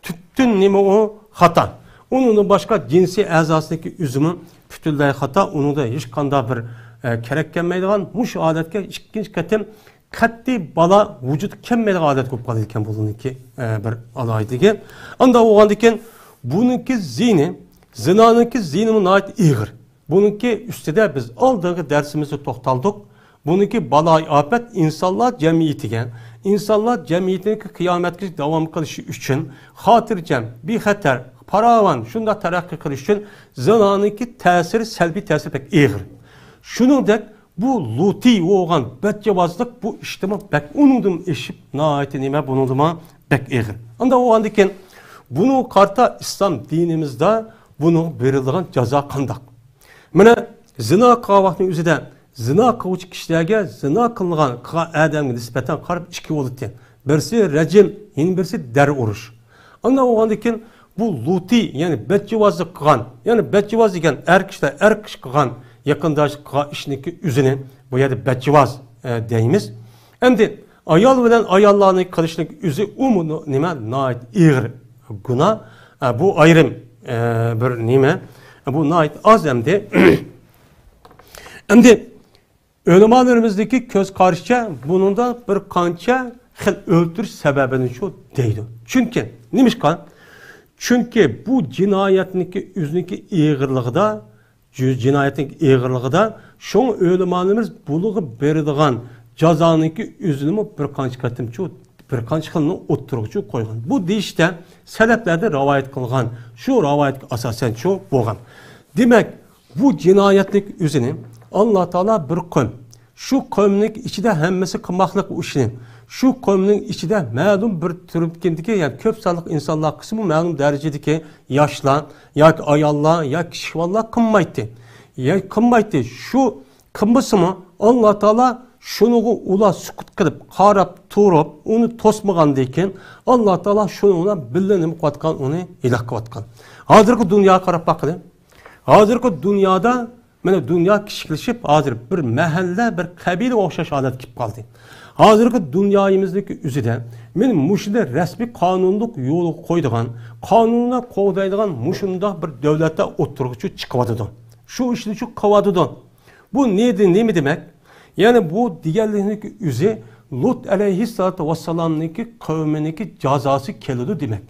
پۈتۈن نېمە ئۇ؟ خاتا. ئۇنىڭدىن باشقا جىنسىي ئەزاسىنىڭكى ئۆزىمۇ پۈتۈنلەي خاتا. ئۇنىڭدا ھېچقانداق بىر، ئە، كېرەك كەلمەيدىغان مۇشۇ ھالەتكە ئىككىنچى قېتىم قەتئىي بالا ۋۇجۇدقا كەلمەيدىغان ھالەتكە بولۇپ قالىدىكەن بۇنىڭكى، ئە، بىر ئالاھىدىلىكى. ئانداق بولغاندىكىن بۇنىڭكى زىيىنى، زىنانىڭكى زىيىنىمۇ ناھايىتى ئېغىر. بۇنىڭكى ئۈستىدە بىز ئالدىنقى دەرسىمىزدە توختالدۇق. بۇنىڭكى بالايىئاپەت ئىنسانلار جەمئىيىتىگە، ئىنسانلار جەمئىيىتىنىڭكى قىيامەتكىچە داۋام قىلىشى ئۈچۈن خاتىرجەم، بىخەتەر، پاراۋان، شۇنداق تەرەققىي قىلىش ئۈچۈن زىنانىڭكى تەسىرى، سەلبىي تەسىرى بەك ئېغىر. شۇنىڭدەك بۇ لۇتى بولغان بەتجاۋازلىق بۇ ئىشتىمۇ بەك ئۇنىڭدىن ئېشىپ ناھايىتى نېمە، بۇنىڭدىمۇ بەك ئېغىر. ئاندا بولغاندىكىن بۇنىڭغا قارىتا ئىسلام دىنىمىزدا بۇنىڭغا بېرىلىدىغان جازا قانداق؟ مانا زىنا قىلغان ۋاقىتنىڭ ئۆزىدە زىنا قىلغۇچى كىشىلەرگە زىنا قىلغان، قىلغان ئادەمگە نىسبەتەن قاراپ ئىككى بولىدىكەن. بىرسى رەجىم، يەنە بىرسى دەر ئۇرۇش. ئانداق بولغاندىن كېيىن بۇ لۇتى، يەنى بەتجاۋازلىق قىلغان، يەنى بەتجاۋاز دېگەن ئەر كىشىلەر ئەر كىشى قىلغان، يېقىنداش قىلغان ئىشنىڭكى ئۆزىنى بۇ يەردە بەتجاۋاز، ئە، دەيمىز. ئەمدى ئايال بىلەن ئاياللارنى قىلىشنىڭ ئۆزى ئۇمۇ نېمە، ناھايىتى ئېغىر گۇناھ. ئە، بۇ ئايرىم، ئە، بىر نېمە، بۇ ناھايىتى ئاز ئەمدى. ئەمدى ئۆلىمالىرىمىزدىكى كۆز قارىشىچە بۇنىڭدا بىر قانچە خىل ئۆلتۈرۈش سەۋەبىنى شۇ دەيدۇ. چۈنكى، نېمىشقا؟ چۈنكى بۇ جىنايەتنىڭكى ئۆزىنىڭكى ئېغىرلىقىدا، جۇ-، جىنايەتنىڭ ئېغىرلىقىدا، شۇڭا ئۆلىمالىرىمىز بۇلىغا بېرىدىغان جازانىڭكى ئۆزىنىمۇ بىر قانچە قېتىمچۇ، بىر قانچە خىلنى ئوتتۇرىغىچۇ قويغان. بۇ دېيىشتە سەلەفلەردىن رىۋايەت قىلغان، شۇ رىۋايەتكە ئاساسەنچۇ بولغان. دېمەك، بۇ جىنايەتلىك ئۆزىنى ئاللا تائالا بىر قوم، شۇ قومنىڭ ئىچىدە ھەممىسى قىلماقلىق ئۇ ئىشنى، شۇ قومنىڭ ئىچىدە مەلۇم بىر تۈركۈمدىكى، يەنى كۆپ سانلىق ئىنسانلار قىسمى مەلۇم دەرىجىدىكى ياشلار ياكى ئاياللار ياكى كىشىۋاللار قىلمايتتى. يا قىلمايتتى. شۇ قىلمىسىمۇ، ئاللا تائالا شۇنىڭغا ئۇلار سۈكۈت قىلىپ، قاراپ تۇرۇپ، ئۇنى توسمىغاندىن كېيىن، ئاللا تائالا شۇنىڭ بىلەن بىللە نېمە قىلىۋاتقان، ئۇنى ھېلاك قىلىۋاتقان. ھازىرقى دۇنياغا قاراپ باققىلى. ھازىرقى دۇنيادا، مانا، دۇنيا كىچىكلىشىپ، ھازىر بىر مەھەللە، بىر قەبىلىگە ئوخشاش ھالەتكە كېلىپ قالدى. ھازىرقى دۇنيايىمىزنىڭكى ئۆزىدە، مانا، مۇشۇنداق رەسمىي قانۇنلۇق يولغا قويىدىغان، قانۇنلار قوغدايدىغان مۇشۇنداق بىر دۆلەتلەر ئوتتۇرىغا چىقىۋاتىدۇ. شۇ ئىشنى شۇ قىلىۋاتىدۇ. بۇ نېدە، نېمە دېمەك؟ يەنى بۇ دېگەنلىكنىڭكى ئۆزى لۇت ئەلەيھىسسالاتۇ ۋەسسالامنىڭكى قەۋمىنىڭكى جازاسى كېلىدۇ دېمەك.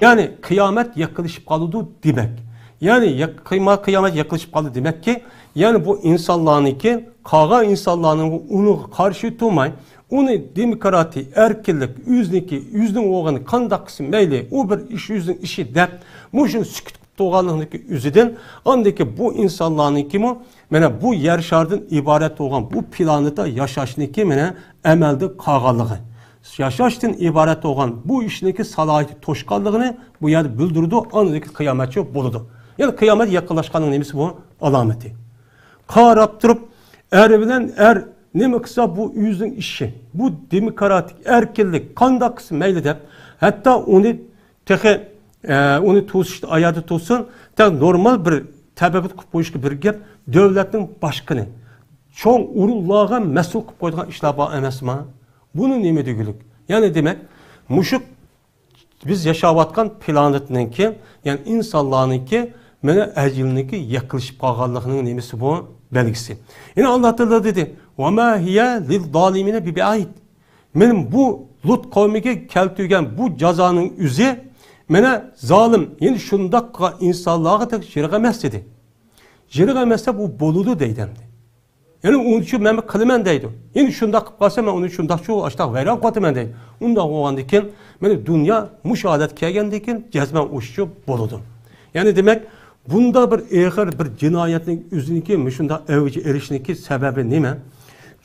يەنى قىيامەت يېقىنلىشىپ قالىدۇ دېمەك. يەنى يېق-، قىيما-، قىيامەت يېقىنلىشىپ قالدى دېمەككى، يەنى بۇ ئىنسانلارنىڭكى، قالغان ئىنسانلارنىڭ ئۇنىڭغا قارشى تۇرماي، ئۇنى دېموكراتىيە، ئەركىنلىك، ئۆزىنىڭكى، ئۆزىنىڭ بولغىنى قانداق قىلسا مەيلى، ئۇ بىر ئىش، ئۆزىنىڭ ئىشى دەپ، مۇشۇنى سۈكۈت تۇرغانلىقنىڭكى ئۆزىدىن، ئاندىكى بۇ ئىنسانلارنىڭكىمۇ، مانا، بۇ يەر شارىدىن ئىبارەت بولغان بۇ پلانېتا ياشاشنىڭكى، مانا، ئەمەلدىن قالغانلىقى، ياشاشتىن ئىبارەت بولغان بۇ ئىشنىڭكى سالاھىيىتى توشقانلىقىنى بۇ يەردە بىلدۈرىدۇ، ئاندىكى قىيامەتچۇ بولىدۇ. يەنى قىيامەت يېقىنلاشقاننىڭ نېمىسى بۇ؟ ئالامىتى. قاراپ تۇرۇپ، ئەر بىلەن ئەر نېمە قىلسا، بۇ ئۆزىنىڭ ئىشى. بۇ دېموكراتىك ئەركىنلىك، قانداق قىلسا مەيلى دەپ، ھەتتا ئۇنى تېخى، ئە، ئۇنى توسۇشتا ئايادا توسۇن، تېخى نورمال بىر تەبىئەت قىلىپ قويۇشقا بىر گەپ، دۆلەتنىڭ باشقىنى، چوڭ ئورۇنلارغا مەسئۇل قىلىپ قويىدىغان ئىشلار بار ئەمەسما؟ بۇنى نېمە دېگۈلۈك؟ يەنى دېمەك، مۇشۇ بىز ياشاۋاتقان پلانېتنىڭكى، يەنى ئىنسانلارنىڭكى، مانا ئەجىلنىڭكى يېقىنلىشىپ قالغانلىقىنىڭ نېمىسى بۇ؟ بەلگىسى. يەنە ئاللا تائالا دېدى، «ۋەما ھىيە لىززالىمىنە بىبەئىد.» مېنىڭ بۇ لۇت قەۋمىگە كەلتۈرگەن بۇ جازانىڭ ئۆزى، مانا زالىم، يەنى شۇنداق قىلغان ئىنسانلارغا تەك يىراق ئەمەس دېدى. يىراق ئەمەس دەپ ئۇ بولىدۇ دەيدۇ ئەمدى. يەنى ئۇنى شۇ مەن قىلىمەن دەيدۇ. يەنى شۇنداق قىلىپ قالسا، مەن ئۇنى شۇنداق شۇ ئاشتاق ۋەيران قىلىۋاتىمەن دەيدۇ. ئۇنداق بولغاندىن كېيىن، مانا دۇنيا مۇشۇ ھالەتكە كەلگەندىن كېيىن، جەزمەن ئۇ ئىشچۇ بولىدۇ. يەنى دېمەك، بۇنداق بىر ئېغىر بىر جىنايەتنىڭ ئۆزىنىڭكى مۇشۇنداق ئەۋج ئېلىشنىڭكى سەۋەبى نېمە؟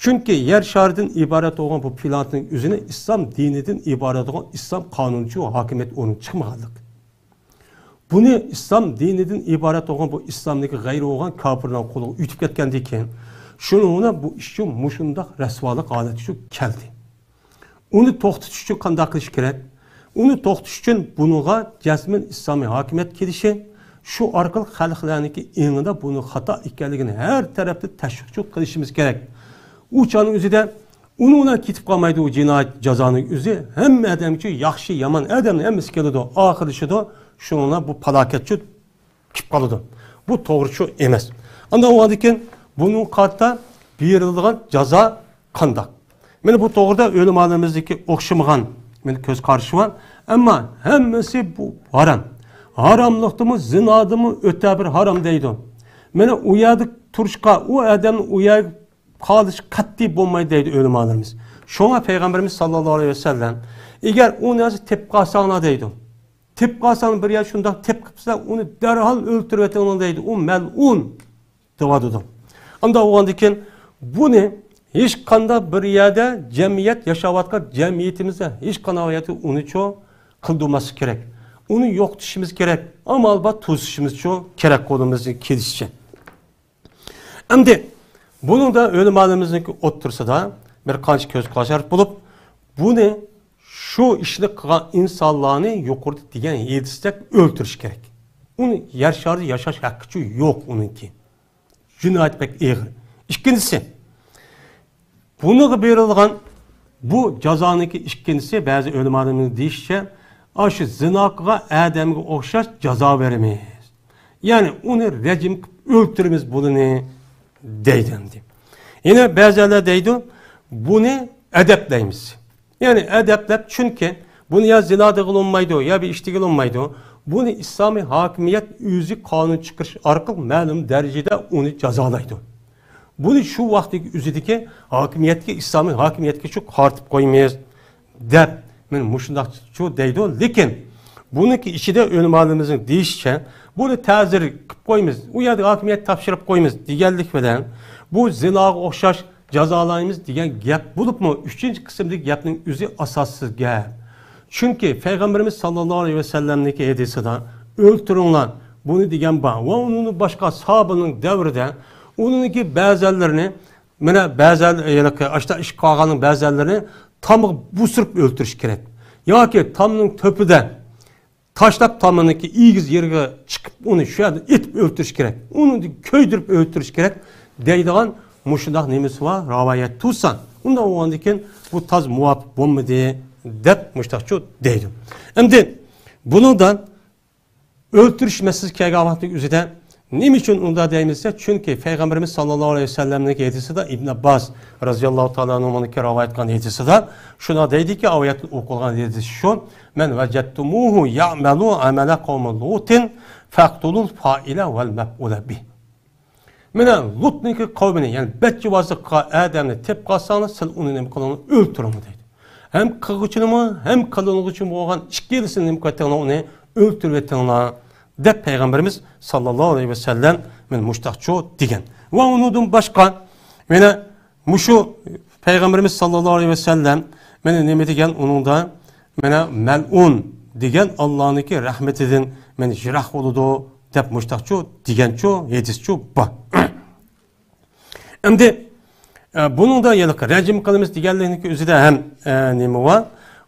چۈنكى يەر شارىدىن ئىبارەت بولغان بۇ پلانېتنىڭ ئۆزىنى ئىسلام دىنىدىن ئىبارەت بولغان ئىسلام قانۇنچۇ ھاكىمىيەت ئورنىغا چىقمىغانلىق. بۇنى ئىسلام دىنىدىن ئىبارەت بولغان بۇ ئىسلامدىكى غەيرى بولغان كاپىرلارنىڭ قولىغا ئۆتۈپ كەتكەندىن كېيىن، شۇنىڭ بىلەن بۇ ئىشچۇ مۇشۇنداق رەسۋالىق ھالەتكە شۇ كەلدى. ئۇنى توختىتىش ئۈچۈن قانداق قىلىش كېرەك؟ ئۇنى توختىتىش ئۈچۈن بۇنىڭغا جەزمەن ئىسلامىي ھاكىمىيەت كېلىشى، شۇ ئارقىلىق خەلقلەرنىڭكى ئېڭىدا بۇنىڭ خاتا ئىكەنلىكىنى ھەر تەرەپتىن تەشۋىقچۇ قىلىشىمىز كېرەك. ئۇ چاغنىڭ ئۆزىدە ئۇنىڭ بىلەن كېتىپ قالمايدۇ، ئۇ جىنايەت جازانىڭ ئۆزى ھەممە ئادەمگىچۇ، ياخشى يامان ئادەمنىڭ ھەممىسى كېلىدۇ، ئاخىرلىشىدۇ. شۇنىڭ بىلەن بۇ پالاكەتچۇ كېلىپ قالىدۇ. بۇ توغرىچۇ ئەمەس. ئانداق بولغاندىكىن بۇنىڭغا قارىتا بېرىلىدىغان جازا قانداق؟ مانا بۇ توغرىدا ئۆلىمالىرىمىزدىكى ئوخشىمىغان مانا كۆز قارىشى بار. ئەمما ھەممىسى بۇ ھارام. ھاراملىقتىمۇ، زىنادىمۇ ئۆتە بىر ھارام دەيدۇ. مانا ئۇ يەردە تۇرۇشقا، ئۇ ئادەمنىڭ ئۇ يەرگە قالىشى قەتئىي بولمايدۇ دەيدۇ ئۆلىمالىرىمىز. شۇڭا پەيغەمبىرىمىز ساللاللاھۇ ئەلەيھى ۋەسەللەم، ئەگەر ئۇ نەرسە تېپىپ قالساڭلار دەيدۇ، تېپىپ قالساڭ بىر يەر شۇنداق تېپىپ قېلىپسىلەر، ئۇنى دەرھال ئۆلتۈرۈۋېتىڭلار دەيدۇ. ئۇ مەلئۇن دەۋاتىدۇ. ئانداق بولغاندىكىن بۇنى ھېچقانداق بىر يەردە جەمئىيەت ياشاۋاتقان جەمئىيىتىمىزدە ھېچقانداق يەردە ئۇنىچۇ قىلدۇرماسلىق كېرەك. ئۇنى يوقىتىشىمىز كېرەك. ئامال بار توسۇشىمىزچۇ كېرەك قولىمىزدىن كېلىشىچە. ئەمدى بۇنىڭدا ئۆلىمالىرىمىزنىڭ ئوتتۇرىسىدا بىر قانچە كۆز قاراشلار بولۇپ، بۇنى شۇ ئىشنى قىلغان ئىنسانلارنى يۇقىرىدا دېگەن ھەدىستەك ئۆلتۈرۈش كېرەك. ئۇنى يەر شارىدا ياشاش ھەققىچۇ يوق ئۇنىڭكى. جىنايەت بەك ئېغىر. ئىككىنچىسى، بۇنىڭغا بېرىلغان بۇ جازانىڭكى ئىككىنچىسى، بەزى ئۆلىمالىرىمىزنىڭ دېيىشىچە، ئاشۇ زىنا قىلغان ئادەمگە ئوخشاش جازا بېرىمىز. يەنى ئۇنى رەجىم قىلىپ ئۆلتۈرىمىز بۇنى دەيدۇ ئەمدى. يەنە بەزىلەر دەيدۇ، بۇنى ئەدەپلەيمىز. يەنى ئەدەپلەپ، چۈنكى بۇنى يا زىنا دېگىلى بولمايدۇ، يا بىر ئىش دېگىلى بولمايدۇ. بۇنى ئىسلامىي ھاكىمىيەت ئۆزى قانۇن چىقىرىش ئارقىلىق مەلۇم دەرىجىدە ئۇنى جازالايدۇ. بۇنى شۇ ۋاقىتتىكى ئۆزىدىكى ھاكىمىيەتكە، ئىسلامىي ھاكىمىيەتكە شۇ قارىتىپ قويىمىز دەپ، مەن مۇشۇنداقچۇ دەيدۇ. لېكىن بۇنىڭكى ئىچىدە ئۆلىمالىرىمىزنىڭ دېيىشىچە، بۇنى تەزىر قىلىپ قويىمىز، ئۇ يەردە ھاكىمىيەت تاپشۇرۇپ قويىمىز دېگەنلىك بىلەن، بۇ زىناغا ئوخشاش جازالايمىز دېگەن گەپ بولۇپمۇ، ئۈچىنچى قىسىمدىكى گەپنىڭ ئۆزى ئاساسسىز گەپ. چۈنكى پەيغەمبىرىمىز ساللاللاھۇ ئەلەيھى ۋەسەللەمنىڭكى ھەدىسىدە، ئۆلتۈرۈڭلار، بۇنى دېگەن بار. ۋە ئۇنىڭدىن باشقا ساھابىنىڭ دەۋرىدە ئۇنىڭكى بەزەنلىرىنى، مانا بەزەن، يەنى ئاشتا ئىش قالغاننىڭ بەزەنلىرىنى تامغا بۇسۇرۇپ ئۆلتۈرۈش كېرەك. ياكى تامنىڭ تۆپىدە تاشلاپ، تامنىڭكى ئېگىز يېرىگە چىقىپ، ئۇنى شۇ يەردە ئېتىپ ئۆلتۈرۈش كېرەك، ئۇنى كۆيدۈرۈپ ئۆلتۈرۈش كېرەك دەيدىغان مۇشۇنداق نېمىسى بار، راۋايەت تۇرسا، ئۇنداق بولغاندىن كېيىن بۇ تاز مۇۋاپىق بولمىدى دەپ مۇشۇنداقچۇ دەيدۇ. ئەمدى بۇنىڭدا ئۆلتۈرۈش مەسىلىسى كەلگەن ۋاقىتنىڭ ئۆزىدە نېمە ئۈچۈن ئۇنداق دەيمىز دېسە، چۈنكى پەيغەمبىرىمىز ساللاللاھۇ ئەلەيھى ۋەسەللەمنىڭ ھەدىسىدە، ئىبن ئابباس رازىياللاھۇ تائالا ئەنھۇنىڭكى راۋايەت قىلغان ھەدىسىدە شۇنداق دەيدىكى، ئايەتتىن ئوقۇلغان ھەدىس شۇ، مەن ۋەجەدتۇمۇھۇ يەئمەلۇ ئەمەلە قەۋمى لۇتىن فەقتۇلۇل فائىلە ۋەل مەفئۇلە بىھ. مانا لۇتنىڭكى قەۋمىنى، يەنى بەتجىۋازلىق قىلغان ئادەمنى تېپىپ قالساڭلار، سىلەر ئۇنى نېمە قىلىڭلار؟ ئۆلتۈرۈڭلار دەيدۇ. ھەم قىلغۇچىنىمۇ، ھەم قىلىنغۇچىمۇ بولغان ئىككىلىسىنى نېمە قىلىۋېتىڭلار، ئۇنى ئۆلتۈرۈۋېتىڭلار دەپ پەيغەمبىرىمىز ساللاللاھۇ ئەلەيھى ۋەسەللەم مانا مۇشتاقچۇ دېگەن. ۋە ئۇنىڭدىن باشقا مانا مۇشۇ پەيغەمبىرىمىز ساللاللاھۇ ئەلەيھى ۋەسەللەم مانا نېمە دېگەن ئۇنىڭدا؟ مانا مەلئۇن دېگەن ئاللانىڭكى رەھمىتىدىن مانا يىراق بولىدۇ دەپ مۇشتاقچۇ دېگەنچۇ ھەدىسچۇ بار. ئەمدى، ئە، بۇنىڭدا يەنە رەجىم قىلىمىز دېگەنلىكنىڭ ئۆزىدە ھەم، ئە، نېمە بار؟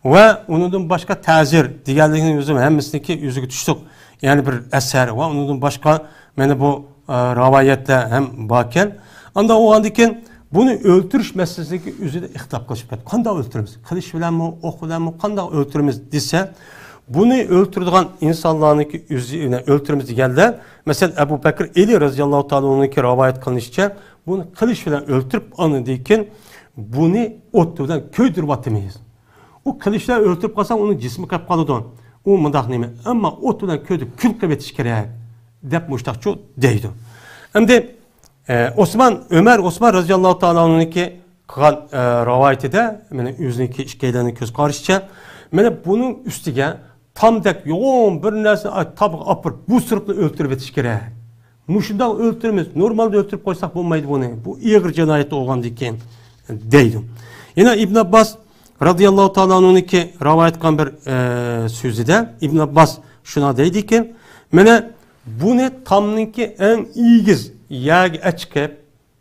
ۋە ئۇنىڭدىن باشقا تەزىر دېگەنلىكنىڭ ئۆزى ھەممىسىنىڭكى ئۆزىگە تۇشلۇق، يەنى بىر ئەسەر ۋە ئۇنىڭدىن باشقا مانا بۇ، ئە، راۋايەتلەر ھەم باركەن. ئاندا بولغاندىن كېيىن بۇنى ئۆلتۈرۈش مەسىلىسىنىڭكى ئۆزىدە ئىختىلاپ قىلىشىپ كەتتى. قانداق ئۆلتۈرىمىز؟ قىلىچ بىلەنمۇ، ئوق بىلەنمۇ، قانداق ئۆلتۈرىمىز دېسە، بۇنى ئۆلتۈرىدىغان ئىنسانلارنىڭكى ئۆزىنى ئۆلتۈرىمىز دېگەندە، مەسىلەن، ئەبۇ بەكرى ئېلى رازىياللاھۇ تائالا ئەنھۇنىڭكى راۋايەت قىلىنىشىچە، بۇنى قىلىچ بىلەن ئۆلتۈرۈپ، ئاندىن كېيىن بۇنى ئوت بىلەن كۆيدۈرۈۋاتىمىز. ئۇ قىلىچ بىلەن ئۆلتۈرۈپ قالساڭ، ئۇنىڭ جىسمى قېلىپ قالىدۇ. ئۇ مۇنداق نېمە؟ ئەمما ئوت بىلەن كۆيدۈرۈپ كۈل قىلىۋېتىش كېرەك، دەپ مۇشتاقچۇ دەيدۇ. ئەمدى، ئە، ئوسمان، ئۆمەر، ئوسمان رازىياللاھۇ تائالا ئەنھۇنىڭكى قىلغان، ئە، رىۋايىتىدە، مانا ئۆزىنىڭكى ئىككىيلەننىڭ كۆز قارىشىچە، مانا بۇنىڭ ئۈستىگە تامدەك يوغان بىر نەرسىنى، ئاي، تامغا ئاپىرىپ، بۇسۇرۇپلا ئۆلتۈرۈۋېتىش كېرەك. مۇشۇنداق ئۆلتۈرىمىز، نورمالدا ئۆلتۈرۈپ قويساق بولمايدۇ بۇنى. بۇ ئېغىر جىنايەت بولغاندىن كېيىن، دەيدۇ. يەنە ئىبن ئابباس رازىياللاھۇ تائالا ئەنھۇنىڭكى رىۋايەت قىلغان بىر، ئە، سۆزىدە ئىبن ئابباس شۇنداق دەيدىكى، مانا بۇنى تامنىڭكى ئەڭ ئېگىز يەرگە ئەچىقىپ،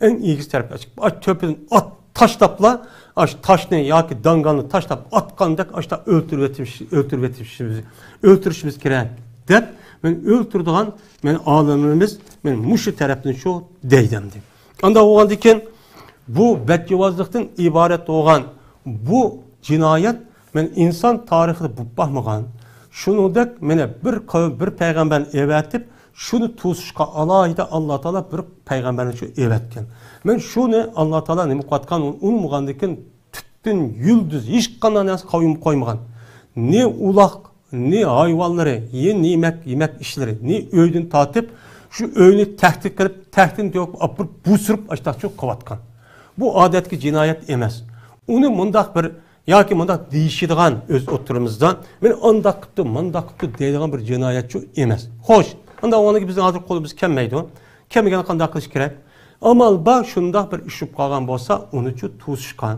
ئەڭ ئېگىز تەرەپكە ئاچىقىپ، ئاش تۆپىدىن ئات تاشلاپلا، ئاش تاشنى ياكى داڭگالنى تاشلاپ ئاتقاندەك، ئاشتا ئۆلتۈرۈۋېتىش، ئۆلتۈرۈۋېتىشىمىز، ئۆلتۈرۈشىمىز كېرەك، دەپ، مەن ئۆلتۈرىدىغان، مەن ئالىملىرىمىز، مەن مۇشۇ تەرەپتىن شۇ دەيدۇ ئەمدى. ئانداق بولغاندىن كېيىن، بۇ بەتجىۋازلىقتىن ئىبارەت بولغان بۇ جىنايەت، مەن ئىنسان تارىخىدا بولۇپ باقمىغان، شۇنىڭدەك مانا بىر قەۋم، بىر پەيغەمبەرنى ئەۋەتىپ، شۇنى توسۇشقا ئالاھىدە ئاللا تائالا بىر پەيغەمبەرنى شۇ ئەۋەتكەن. مەن شۇنى ئاللا تائالا نېمە قىلىۋاتقان، ئۇنى ئۇنىمىغاندىن كېيىن پۈتۈن يۇلدۇز، ھېچقانداق نەرسە قويمىغان. نى ئۇلاق، نى ھايۋانلىرى، نى يېمەك، يېمەك ئىشلىرى، نى ئۆيدىن تارتىپ، شۇ ئۆينى تەھدىت قىلىپ، تەھدىتنى تۆكۈپ ئاپىرىپ، بۇسۇرۇپ، ئاشتاقچۇ قىلىۋاتقان. بۇ ئادەتتىكى جىنايەت ئەمەس. ئۇنى مۇنداق بىر ياكى مۇنداق دېيىشىدىغان ئۆز ئوتتۇرىمىزدا، مەن ئانداق قىپتۇ، مانداق قىپتۇ دەيدىغان بىر جىنايەتچۇ ئەمەس. خوش، ئانداق ئۇنىڭغا بىزنىڭ ھازىر قولىمىز كەلمەيدۇ. كەلمىگەندە قانداق قىلىش كېرەك؟ ئامال بار، شۇنداق بىر ئىش بولۇپ قالغان بولسا، ئۇنىچۇ توسۇشقا،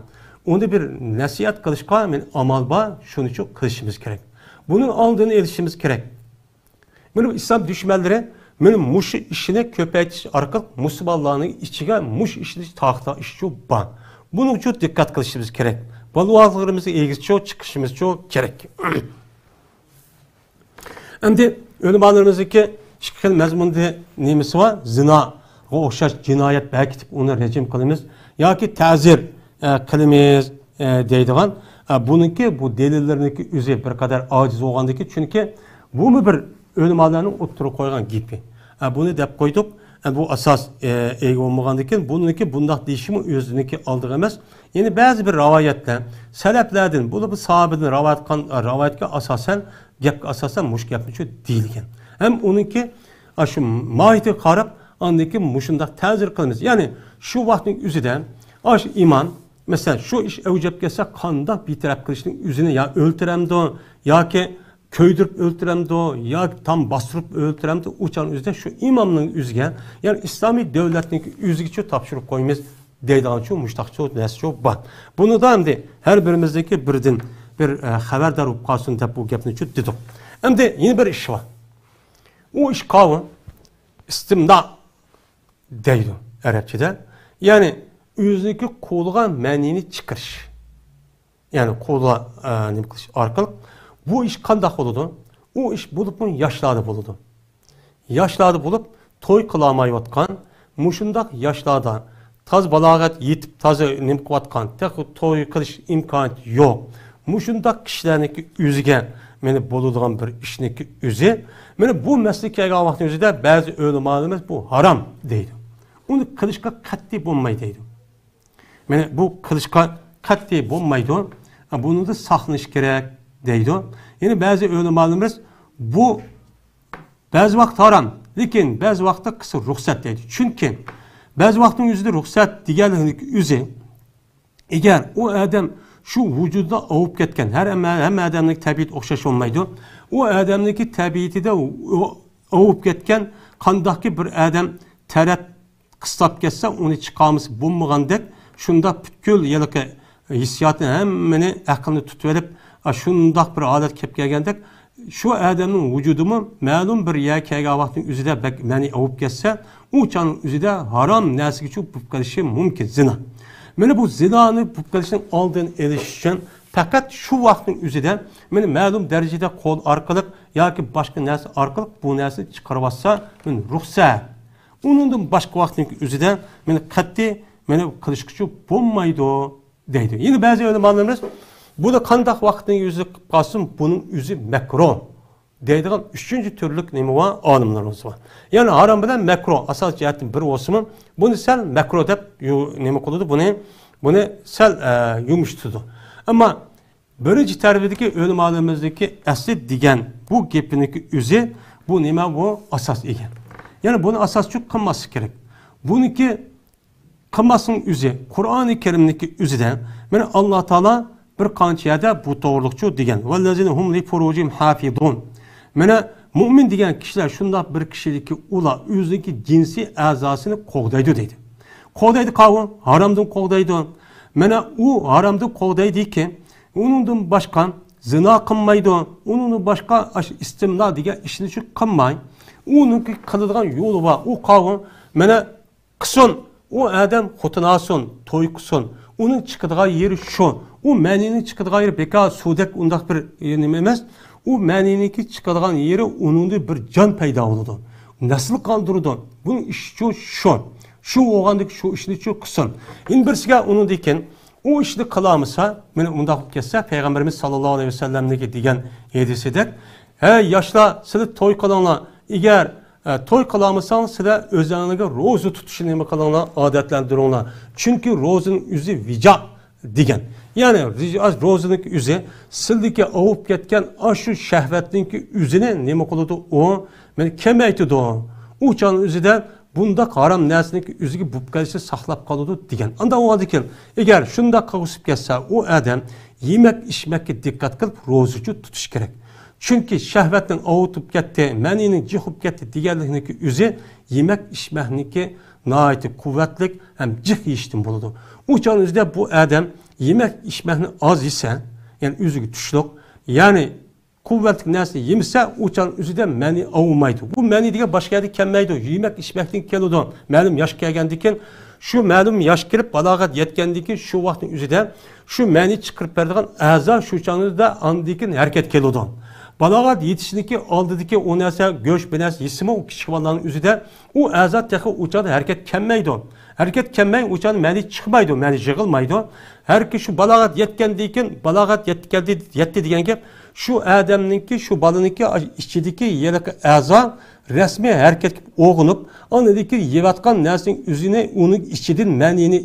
ئۇنى بىر نەسىھەت قىلىشقا مەن ئامال بار، شۇنىچۇ قىلىشىمىز كېرەك. بۇنىڭ ئالدىنى ئېلىشىمىز كېرەك. مانا بۇ ئىسلام دۈشمەنلىرى مانا مۇشۇ ئىشنى كۆپەيتىش ئارقىلىق مۇسۇلمانلارنىڭ ئىچىگە مۇشۇ ئىشنى تارقىتىدىغان ئىشچۇ بار. بۇنىڭ ئۈچۈن دىققەت قىلىشىمىز كېرەك. بالىۋاقلىرىمىزنى ئېگىزچۇ چىقىشىمىزچۇ كېرەك. ئەمدى ئۆلىمالىرىمىزنىڭكى ئىككى خىل مەزمۇندا نېمىسى بار؟ زىناغا ئوخشاش جىنايەت بەركىتىپ ئۇنى رەجىم قىلىمىز ياكى تەزىر، ئە، قىلىمىز، ئە، دەيدىغان. ئە، بۇنىڭكى، بۇ دەلىللىرىنىڭكى ئۆزى بىر قەدەر ئاجىز بولغاندىكىن، چۈنكى بۇمۇ بىر ئۆلىمالارنىڭ ئوتتۇرىغا قويغان گېپى. ئە، بۇنى دەپ قويدۇق. ئە، بۇ ئاساس، ئە، ئىگە بولمىغاندىكىن، بۇنىڭكى بۇنداق دېيىشىمۇ ئۆزىنىڭكى ئالدىغا ئەمەس. يەنى بەزى بىر رىۋايەتلەر، سەلەپلەردىن، بۇلار بۇ ساھابىدىن رىۋايەت قىلغان، ئە، رىۋايەتكە ئاساسەن، گەپكە ئاساسەن مۇشۇ گەپنى شۇ دېيىلگەن. ھەم ئۇنىڭكى، ئاشۇ ماھىيىتىگە قاراپ، ئاندىن كېيىن مۇشۇنداق تەزىر قىلىمىز. يەنى شۇ ۋاقىتنىڭ ئۆزىدە، ئاشۇ ئىمام، مەسىلەن، شۇ ئىش ئەۋج ئېلىپ كەتسە، قانداق بىتەرەپ قىلىشنىڭ ئۆزىنى يا ئۆلتۈرەمدۇ، ياكى كۆيدۈرۈپ ئۆلتۈرەمدۇ، ياكى تام باستۇرۇپ ئۆلتۈرەمدۇ، ئۇ چاغنىڭ ئۆزىدە شۇ ئىمامنىڭ ئۆزىگە، يەنى ئىسلامىي دۆلەتنىڭ ئۆزىگىچۇ تاپشۇرۇپ قويىمىز دەيدىغانچۇ، مۇشتاقچۇ نەرسىچۇ بار. بۇنىدا ئەمدى ھەر بىرىمىزنىڭكى بىردىن بىر، ئە، خەۋەردار بولۇپ قالسۇن دەپ بۇ گەپنىچۇ دېدۇق. ئەمدى يەنە بىر ئىش بار. ئۇ ئىش قاۋۇ، ئىستىمنا دەيدۇ ئەرەبچىدە. يەنى ئۆزىنىڭكى قولىغا مەنىنى چىقىرىش. يەنى قولىغا، ئە، نېمە قىلىش ئارقىلىق. بۇ ئىش قانداق بولىدۇ؟ ئۇ ئىش بولۇپمۇ ياشلاردا بولىدۇ. ياشلاردا بولۇپ، توي قىلالمايۋاتقان، مۇشۇنداق ياشلاردا تازا بالاغەت يېتىپ، تازا نېمە قىلىۋاتقان، تېخى توي قىلىش ئىمكانىيىتى يوق. مۇشۇنداق كىشىلەرنىڭكى ئۆزىگە مانا بولىدىغان بىر ئىشنىڭكى ئۆزى، مانا بۇ مەسىلە كەلگەن ۋاقىتنىڭ ئۆزىدە بەزى ئۆلىمالىرىمىز بۇ ھارام دەيدۇ. ئۇنى قىلىشقا قەتئىي بولمايدۇ دەيدۇ. مانا بۇ قىلىشقا قەتئىي بولمايدۇ. بۇنىڭدىن ساقلىنىش كېرەك دەيدۇ. يەنە بەزى ئۆلىمالىرىمىز بۇ بەزى ۋاقىت ھارام، لېكىن بەزى ۋاقىتتا قىلسا رۇخسەت دەيدۇ. چۈنكى بەزى ۋاقىتنىڭ ئۆزىدە رۇخسەت دېگەنلىكنىڭ ئۆزى، ئەگەر ئۇ ئادەم شۇ ۋۇجۇدىدا ئاۋۇپ كەتكەن، ھەر ھەممە، ھەممە ئادەمنىڭ تەبىئىتى ئوخشاش بولمايدۇ. ئۇ ئادەمنىڭكى تەبىئىتىدە ئۇ، ئۇ ئاۋۇپ كەتكەن قانداقكى بىر ئادەم تەرەت قىستاپ كەتسە، ئۇنى چىقارمىسا بولمىغاندەك، شۇنداق پۈتكۈل ھېلىقى ھېسسىياتنى ھەممىنى ئەقىلنى تۇتۇۋېلىپ، ئا، شۇنداق بىر ھالەت كەپ كەلگەندەك، شۇ ئادەمنىڭ ۋۇجۇدىمۇ مەلۇم بىر يەرگە كەلگەن ۋاقىتنىڭ ئۆزىدە بەك مەنى ئاۋۇپ كەتسە، ئۇ چاغنىڭ ئۆزىدە ھارام نەرسىگىچۇ بولۇپ قېلىشى مۇمكىن، زىنا. مانا بۇ زىنانى بولۇپ قېلىشنىڭ ئالدىنى ئېلىش ئۈچۈن پەقەت شۇ ۋاقىتنىڭ ئۆزىدە مانا مەلۇم دەرىجىدە قول ئارقىلىق ياكى باشقا نەرسە ئارقىلىق بۇ نەرسىنى چىقىرىۋاتسا، مانا رۇخسەت. ئۇنىڭدىن باشقا ۋاقىتنىڭ ئۆزىدە مانا قەتئىي مانا قىلىشقىچۇ بولمايدۇ دەيدۇ. يەنە بەزى ئۆلىمالىرىمىز بۇنى قانداق ۋاقىتنىڭ ئۆزىدە قىلىپ قالسۇن، بۇنىڭ ئۆزى مەكرۇھ دەيدىغان ئۈچىنچى تۈرلۈك نېمە بار؟ ئالىملىرىمىز بار. يەنى ھارام بىلەن مەكرۇھ ئاساس جەھەتتىن بىر بولسىمۇ، بۇنى سەل مەكرۇھ دەپ يۇ-، نېمە قىلىدۇ؟ بۇنى، بۇنى سەل، ئە، يۇمشىتىدۇ. ئەمما بىرىنچى تەرىپىدىكى ئۆلىمالىرىمىزنىڭكى ئەسلى دېگەن بۇ گېپىنىڭكى ئۆزى، بۇ نېمە؟ بۇ ئاساس ئىگە. يەنى بۇنى ئاساس ئۈچۈن قىلماسلىق كېرەك. بۇنىڭكى قىلماسنىڭ ئۆزى، قۇرئانى كەرىمنىڭكى ئۆزىدە، مانا، ئاللا تائالا بىر قانچە يەردە بۇ توغرىلىقچۇ دېگەن. «ۋەللەزىنە ھۇم لىفۇرۇجىھىم ھافىزۇن.» مانا، مۇئمىن دېگەن كىشىلەر شۇنداق بىر كىشىلىككى، ئۇلار ئۆزىنىڭكى جىنسىي ئەزاسىنى قوغدايدۇ دەيدۇ. قوغدايدۇ قاۋۇ، ھارامدىن قوغدايدۇ. مانا، ئۇ ھارامدىن قوغدايدىكى، ئۇنىڭدىن باشقا زىنا قىلمايدۇ. ئۇنىڭدىن باشقا ئاشۇ ئىستىمنا دېگەن ئىشنى شۇ قىلماي. ئۇنىڭكى قىلىدىغان يولى بار. ئۇ قاۋۇ، مانا، قىلسۇن، ئۇ ئادەم خوتۇن ئالسۇن، توي قىلسۇن. ئۇنىڭ چىقىدىغان يېرى شۇ. ئۇ مەنىنىڭ چىقىدىغان يېرى بىكار سۇدەك ئۇنداق بىر، ئە، نېمە ئەمەس. ئۇ مەنىنىڭكى چىقىدىغان يېرى ئۇنىڭدا بىر جان پەيدا بولىدۇ. نەسىل قالدۇرىدۇ. بۇنىڭ ئىشىچۇ شۇ. شۇ بولغاندىكى شۇ ئىشنىچۇ قىلسۇن. يەنە بىرسىگە ئۇنىڭدىن كېيىن ئۇ ئىشنى قىلالمىسا، مانا ئۇنداق بولۇپ كەتسە، پەيغەمبىرىمىز ساللاللاھۇ ئەلەيھى ۋەسەللەمنىڭكى دېگەن ھەدىسىدەك، ھەي ياشلار، سىلەر توي قىلىڭلار. ئەگەر ئە، توي قىلالمىساڭ، سىلەر ئۆزلەرنىڭكى روزا تۇتۇشنى نېمە قىلىڭلار؟ ئادەتلەندۈرۈڭلار. چۈنكى روزىنىڭ ئۆزى ۋىجا دېگەن. يەنى، رىج-، روزىنىڭكى ئۆزى سىلدىكى ئاۋۇپ كەتكەن ئاشۇ شەھۋەتنىڭكى ئۆزىنى نېمە قىلىدۇ؟ ئۇ، مانا، كېمەيتىدۇ. ئۇ چاغنىڭ ئۆزىدە بۇنداق ھارام نەرسىنىڭكى ئۆزىگە بولۇپ قېلىشى ساقلاپ قالىدۇ دېگەن. ئانداق بولغاندىكىن، ئەگەر شۇنداق قىلغۇسى كەلسە، ئۇ ئادەم يېمەك ئىچمەككە دىققەت قىلىپ، روزىچۇ تۇتۇش كېرەك. چۈنكى شەھۋەتنىڭ ئاۋۇتۇپ كەتتى، مەنىنىڭ جىق بولۇپ كەتتى دېگەنلىكنىڭكى ئۆزى يېمەك ئىچمەكنىڭكى ناھايىتى قۇۋۋەتلىك ھەم جىق يېيىشتىن بولىدۇ. ئۇ چاغنىڭ ئۆزىدە بۇ ئادەم يېمەك ئىچمەكنى ئاز يېسە، يەنى ئۆزىگە تۇشلۇق، يەنى قۇۋۋەتلىك نەرسىنى يېمىسە، ئۇ چاغنىڭ ئۆزىدە مەنى ئاۋۇمايدۇ. بۇ مەنى دېگەن باشقا يەردىن كەلمەيدۇ. يېمەك ئىچمەكتىن كېلىدۇ. مەلۇم ياشقا كەلگەندىن كېيىن، شۇ مەلۇم ياش كىرىپ بالاغەت يەتكەندىن كېيىن شۇ ۋاقىتنىڭ ئۆزىدە شۇ مەنى چىقىرىپ بېرىدىغان ئەزا شۇ چاغنىڭدا ئاندىن كېيىن ھەرىكەت كېلىدۇ. بالاغەت يېتىشنىكى ئالدىدىكى ئۇ نەرسە، گۆش، بىر نەرسە يېسىمۇ ئۇ كىچىك بالىلارنىڭ ئۆزىدە ئۇ ئەزا تېخى ئۇ چاغدا ھەرىكەت كەلمەيدۇ. ھەرىكەت كەلمەي ئۇ چاغدا مەنى چىقمايدۇ، مەنى يىغىلمايدۇ. ھەركى شۇ بالاغەت يەتكەندىن كېيىن، بالاغەت يەتكەندى، يەتتى دېگەن گەپ، شۇ ئادەمنىڭكى، شۇ بالىنىڭكى ئىچىدىكى ھېلىقى ئەزا رەسمىي ھەرىكەتكە ئويغىنىپ، ئاندىن كېيىن يەۋاتقان نەرسىنىڭ ئۆزىنى، ئۇنىڭ ئىچىدىن مەنىنى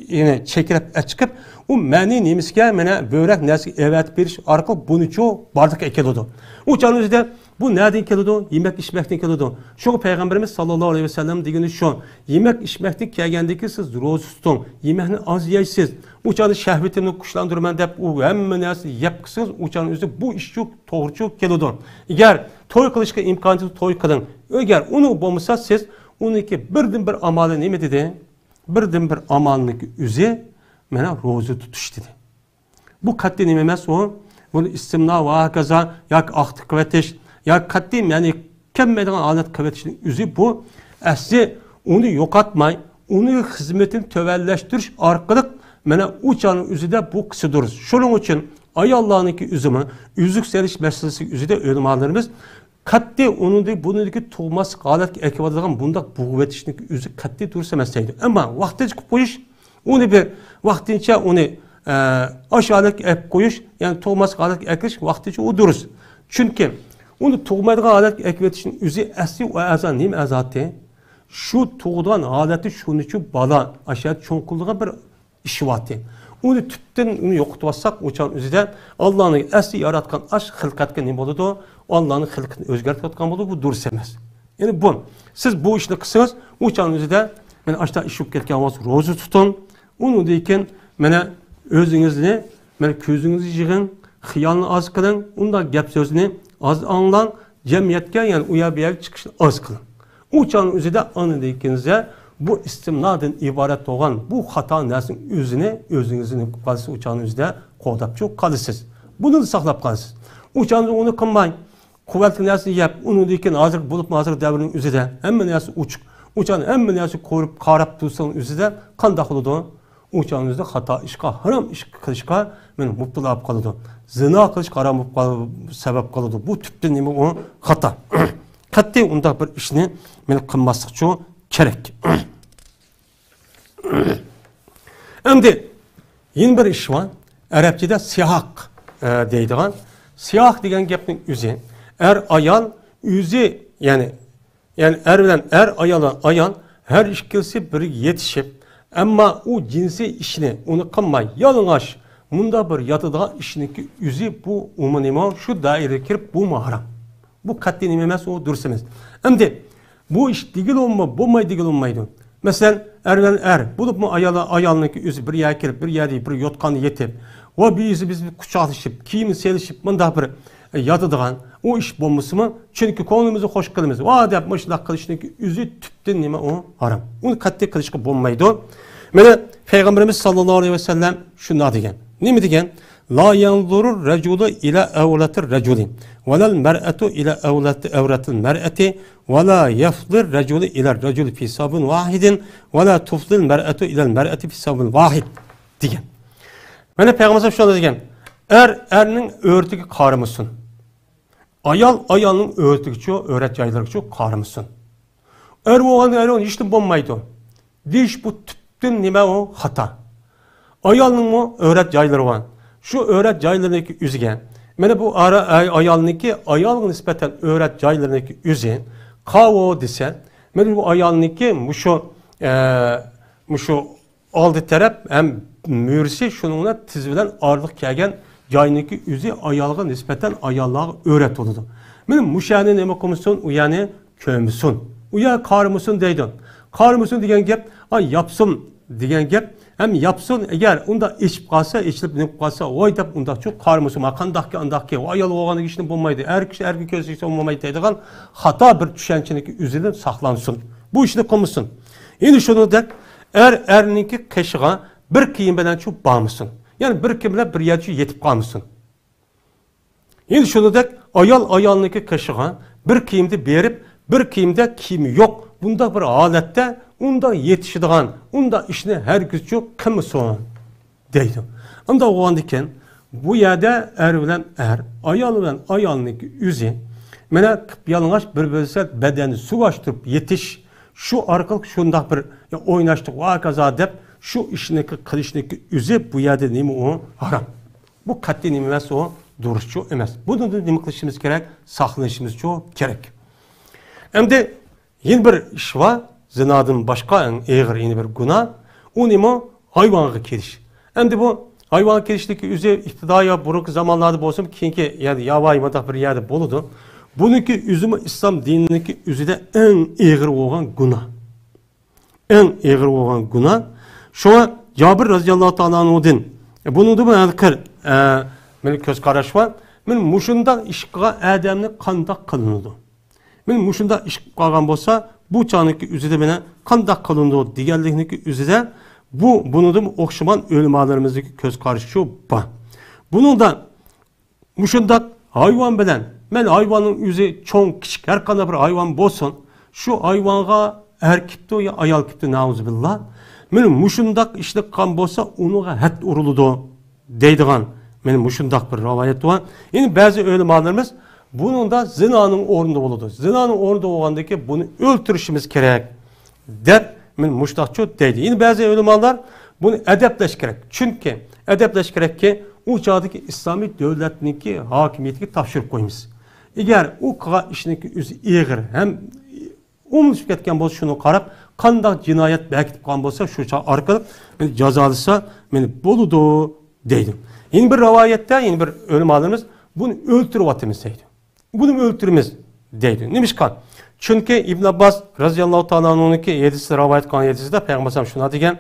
يەنى چەكرەپ ئەچىقىپ، ئۇ مەنى نېمىسىگە، مانا بۆرەك نەرسىگە ئەۋەتىپ بېرىش ئارقىلىق بۇنىچۇ بارلىققا ئەكېلىدۇ. ئۇ چاغنىڭ ئۆزىدە بۇ نەدىن كېلىدۇ؟ يېمەك ئىچمەكتىن كېلىدۇ. شۇڭا پەيغەمبىرىمىز ساللاللاھۇ ئەلەيھى ۋەسەللەم دېگىنى شۇ، يېمەك ئىچمەكتىن كەلگەندىن كېيىن سىز روزا تۇتۇڭ، يېمەكنى ئاز يەيسىز. ئۇ چاغدا شەھۋىتىمنى كۈچلەندۈرىمەن دەپ، ئۇ ھەممە نەرسىنى يەپ قىلسىڭىز، ئۇ چاغنىڭ ئۆزىدە بۇ ئىشچۇ توغرىچۇ كېلىدۇ. ئەگەر توي قىلىشقا ئىمكانىيىتى، توي قىلىڭ. ئەگەر ئۇنىڭ بولمىسا، سىز ئۇنىڭكى بىردىن بىر ئامالى نېمە دېدى؟ بىردىن بىر ئامالنىڭكى ئۆزى مانا روزا تۇتۇش دېدى. بۇ قەتئىي نېمە ئەمەس ئۇ. بۇنى ئىستىمنا ۋە ھاكازا ياكى ئاختا قىلىۋېتىش ياكى قەتئىي مەنى كەلمەيدىغان ھالەت قىلىۋېتىشنىڭ ئۆزى بۇ ئەسلى ئۇنى يوقاتماي، ئۇنى خىزمىتىنى تۆۋەنلەشتۈرۈش ئارقىلىق مانا ئۇ چاغنىڭ ئۆزىدە بۇ قىلسا دۇرۇس. شۇنىڭ ئۈچۈن ئاياللارنىڭكى ئۆزىمۇ ئۈزۈك سېلىش مەسىلىسى ئۆزىدە ئۆلىمالىرىمىز قەتئىي ئۇنىڭدىن، بۇنىڭدىكى تۇغماسلىق ھالەتكە ئەكىۋالىدىغان بۇنداق بوغۇۋېتىشنىڭ ئۆزى قەتئىي دۇرۇس ئەمەس دەيدۇ. ئەمما ۋاقتىنچە قىلىپ قويۇش، ئۇنى بىر ۋاقتىنچە ئۇنى، ئە، ئاشۇ ھالەتكە ئەپ قويۇش، يەنى تۇغماسلىق ھالەتكە ئەكىرىش ۋاقتىنچە ئۇ دۇرۇس. چۈنكى ئۇنى تۇغمايدىغان ھالەتكە ئەكىۋېتىشنىڭ ئۆزى ئەسلى ئۇ ئەزا نېمە ئەزاتى؟ شۇ تۇغىدىغان ھالەتتە شۇنىڭ ئۈچۈن بالا ئاشۇ يەردە چوڭ قىلىدىغان بىر ئىش بارتى. ئۇنى تۈپتىن ئۇنى يوقىتىۋاتساق، ئۇ چاغ ئۆزىدە ئاللانىڭ ئەسلى ياراتقان ئاش خىلقەتكە نېمە بولىدۇ؟ ئاللانىڭ خىلقىتىنى ئۆزگەرتىۋاتقان بولىدۇ، بۇ دۇرۇس ئەمەس. يەنى بۇ، سىز بۇ ئىشنى قىلسىڭىز، ئۇ چاغ ئۆزىدە، مانا ئاشتا ئىش بولۇپ كەتكەن بولسا، روزا تۇتۇڭ. ئۇنىڭدىن كېيىن، مانا ئۆزىڭىزنى، مانا كۆزىڭىزنى يىغىڭ، خىيالنى ئاز قىلىڭ، ئۇنداق گەپ سۆزنى ئاز ئاڭلاڭ، جەمئىيەتكە، يەنى ئۇ يەر بۇ يەرگە چىقىشنى ئاز قىلىڭ. ئۇ چاغنىڭ ئۆزىدە ئاندىن كېيىن سىزە بۇ ئىستىمنادىن ئىبارەت بولغان بۇ خاتا نەرسىنىڭ ئۆزىنى، ئۆزىڭىزنى نېمە قىلىپ قالىسىز، ئۇ چاغنىڭ ئۆزىدە قوغداپ چۇ قالىسىز. بۇنى ساقلاپ قالىسىز. ئۇ چاغنىڭ ئۇنى قىلماي، قۇۋۋەتلىك نەرسىنى يەپ، ئۇنىڭدىن كېيىن ھازىرقى بولۇپمۇ ھازىرقى دەۋرنىڭ ئۆزىدە ھەممە نەرسە ئوچۇق. ئۇ چاغنى ھەممە نەرسە كۆرۈپ، قاراپ تۇرسىڭىز ئۆزىدە قانداق بولىدۇ؟ ئۇ چاغنىڭ ئۆزىدە خاتا ئىشقا، ھارام ئىش قىلىشقا مانا مۇپتىلا بولۇپ قالىدۇ. زىنا قىلىشقا ھارام بولۇپ قال-، سەۋەب قىلىدۇ. بۇ تۈپتىن نېمە ئۇ؟ خاتا. قەتئىي ئۇنداق بىر ئىشنى مانا قىلماسلىقچۇ كېرەك. ئەمدى يەنە بىر ئىش بار. ئەرەبچىدە سىھاق، ئە، دەيدىغان. سىھاق دېگەن گەپنىڭ ئۆزى ئەر ئايال ئۆزى، يەنى يەنى ئەر بىلەن ئەر، ئايال بىلەن ئايال ھەر ئىككىلىسى بىرگە يېتىشىپ، ئەمما ئۇ جىنسىي ئىشنى ئۇنى قىلماي، يالىڭاچ مۇنداق بىر ياتىدىغان ئىشنىڭكى ئۆزى بۇ ئۇمۇ نېمە، شۇ دائىرىگە كىرىپ بۇمۇ ھارام. بۇ قەتئىي نېمە ئەمەس، ئۇ دۇرۇس ئەمەس. ئەمدى بۇ ئىش دېگىلى بولما-، بولمايدۇ دېگىلى بولمايدۇ. مەسىلەن، ئەر بىلەن ئەر، بولۇپمۇ ئايال، ئايالنىڭكى ئۆزى بىر يەرگە كىرىپ، بىر يەردە بىر يوتقاندا يېتىپ، ۋە بىز، بىز قۇچاقلىشىپ، كىيىم سېلىشىپ، مۇنداق بىر، ئە، ياتىدىغان، ئۇ ئىش بولمىسىمۇ، چۈنكى كۆڭلىمىزنى خوش قىلىمىز. ۋا دەپ مۇشۇنداق قىلىشنىڭكى ئۆزى تۈپتىن نېمە ئۇ؟ ھارام. ئۇنى قەتئىي قىلىشقا بولمايدۇ. مانا پەيغەمبىرىمىز ساللاللاھۇ ئەلەيھى ۋەسەللەم شۇنداق دېگەن. نېمە دېگەن؟ لا ينظر الرجل إلى عورة الرجل، ولا المرأة إلى عورة، عورة المرأة، ولا يفضي الرجل إلى الرجل في ثوب واحد، ولا تفضي المرأة إلى المرأة في ثوب واحد دېگەن. مانا پەيغەمبەر شۇنداق دېگەن. ئەر ئەرنىڭ ئۆرىتىگە قارىمىسۇن. ئايال ئايالنىڭ ئۆرىتىگىچۇ، ئۆرەت جايلىرىغىچۇ قارىمىسۇن. ئەر بولغان ئەر ھېچنېمە بولمايدۇ دېيىش، بۇ تۈپتىن نېمە ئۇ؟ خاتا. ئايالنىڭمۇ ئۆرەت جايلىرى بار. شۇ ئۆرەت جايلىرىنىڭكى ئۆزىگە، مانا بۇ ئارا-، ئاي-، ئايالنىڭكى، ئايالغا نىسبەتەن ئۆرەت جايلىرىنىڭكى ئۆزى قاۋۇ دېسە، مانا بۇ ئايالنىڭكى مۇشۇ، ئە، مۇشۇ ئالدى تەرەپ ھەم مۈرىسى شۇنىڭ بىلەن تىز بىلەن ئارىلىق كەلگەن جاينىڭكى ئۆزى ئايالغا نىسبەتەن ئاياللارغا ئۆرەت بولىدۇ. مانا مۇشۇ يەرنى نېمە قىلمىسۇن، ئۇ يەرنى كۆرمىسۇن. ئۇ يەر قارىمىسۇن دەيدۇ. قارىمىسۇن دېگەن گەپ، ئا، ياپسۇن دېگەن گەپ. ھەم ياپسۇن، ئەگەر ئۇنداق ئېچىپ قالسا، ئېچىلىپ نېمە قىلىپ قالسا، ۋاي دەپ ئۇنداقچۇ قارىمىسۇن. ما قانداقكى ئانداقكى، ئۇ ئايال بولغاندىن كېيىن بولمايدۇ. ئەر كىشى ئەرگە كۆرسەتسە بولمايدۇ دەيدىغان خاتا بىر چۈشەنچىنىڭكى ئۆزىدىن ساقلانسۇن. بۇ ئىشنى قىلمىسۇن. يەنە شۇنىڭدەك ئەر ئەرنىڭكى قېشىغا بىر كىيىم بىلەنچۇ بارمىسۇن. يەنى بىر كىيىم بىلەن بىر يەرچۇ يېتىپ قالمىسۇن. يەنە شۇنىڭدەك ئايال ئايالنىڭكى قېشىغا بىر كىيىمدە بېرىپ، بىر كىيىمدە كىيىمى يوق، بۇنداق بىر ھالەتتە ئۇنداق يېتىشىدىغان، ئۇنداق ئىشنى ھەرگىزچۇ قىلمىسۇن دەيدۇ. ئۇنداق بولغاندىكىن، بۇ يەردە ئەر بىلەن ئەر، ئايال بىلەن ئايالنىڭكى ئۆزى، مانا، قىپيالىڭاچ بىر-بىرسى بەدەننى سۇغاشتۇرۇپ يېتىش، شۇ ئارقىلىق شۇنداق بىر، يا، ئويناشلىق ۋە ھاكازا دەپ، شۇ ئىشنىڭكى قىلىشنىڭكى ئۆزى بۇ يەردە نېمە ئۇ؟ ھارام. بۇ قەتئىي نېمە ئەمەس ئۇ؟ دۇرۇسچۇ ئەمەس. بۇنىڭدىن نېمە قىلىشىمىز كېرەك؟ ساقلىنىشىمىزچۇ كېرەك. ئەمدى يەنە بىر ئىش بار، زىنادىن باشقا ئەڭ ئېغىر يەنە بىر گۇناھ، ئۇ نېمە؟ ھايۋانغا كېلىش. ئەمدى بۇ ھايۋانغا كېلىشلىكى ئۆزى ئىپتىدائىي ۋە بۇرۇنقى زامانلاردا بولسىمۇ، كېيىنكى يەنى ياۋايى مۇنداق بىر يەردە بولىدۇ. بۇنىڭكى ئۆزىمۇ ئىسلام دىنىنىڭكى ئۆزىدە ئەڭ ئېغىر بولغان گۇناھ. ئەڭ ئېغىر بولغان گۇناھ. شۇڭا جابىر رازىياللاھۇ تائالا ئەنھۇدىن، بۇنىڭدىمۇ ھەر خىل، ئە، مېنىڭ كۆز قاراش بار. مېنىڭ مۇشۇنداق ئىش قىلغان ئادەمنى قانداق قىلىنىدۇ؟ مېنىڭ مۇشۇنداق ئىش قىلىپ قالغان بولسا، بۇ چاغنىڭكى ئۆزىدە مېنى قانداق قىلىنىدۇ دېگەنلىكنىڭكى ئۆزىدە، بۇ، بۇنىڭدىمۇ ئوخشىمان ئۆلىمالىرىمىزنىڭكى كۆز قارىشى شۇ بار. بۇنىڭدا مۇشۇنداق ھايۋان بىلەن، مەن ھايۋاننىڭ ئۆزى چوڭ، كىچىك، ھەر قانداق بىر ھايۋان بولسۇن، شۇ ھايۋانغا ئەر كېپتۇ يا ئايال كېپتۇ، نەئۇزۇبىللا. مانا مۇشۇنداق ئىشنى قىلغان بولسا، ئۇنىڭغا ھەد ئۇرۇلىدۇ دەيدىغان، مانا مۇشۇنداق بىر رىۋايەت بار. يەنە بەزى ئۆلىمالىرىمىز بۇنىڭدا زىنانىڭ ئورنىدا بولىدۇ. زىنانىڭ ئورنىدا بولغاندىن كېيىن بۇنى ئۆلتۈرۈشىمىز كېرەك دەپ، مانا مۇشۇنداقچۇ دەيدۇ. يەنە بەزى ئۆلىمالار بۇنى ئەدەپلەش كېرەك. چۈنكى ئەدەپلەش كېرەككى، ئۇ چاغدىكى ئىسلامىي دۆلەتنىڭكى ھاكىمىيىتىگە تاپشۇرۇپ قويىمىز. ئەگەر ئۇ قىلغان ئىشنىڭكى ئۆزى ئېغىر ھەم ئومۇملىشىپ كەتكەن بولسا، شۇنىڭغا قاراپ قانداق جىنايەت بەكىتىپ قالغان بولسا، شۇ چاغ ئارقىلىق مېنى جازالىسا، مېنى بولىدۇ دەيدۇ. يەنە بىر رىۋايەتتە، يەنە بىر ئۆلىمالىرىمىز، بۇنى ئۆلتۈرۈۋاتىمىز دەيدۇ. بۇنى ئۆلتۈرىمىز دەيدۇ. نېمىشقا؟ چۈنكى ئىبن ئابباس رازىياللاھۇ تائالا ئەنھۇنىڭكى ھەدىسى، رىۋايەت قىلغان ھەدىسىدە پەيغەمبەر ئەلەيھىسسالام شۇنداق دېگەن،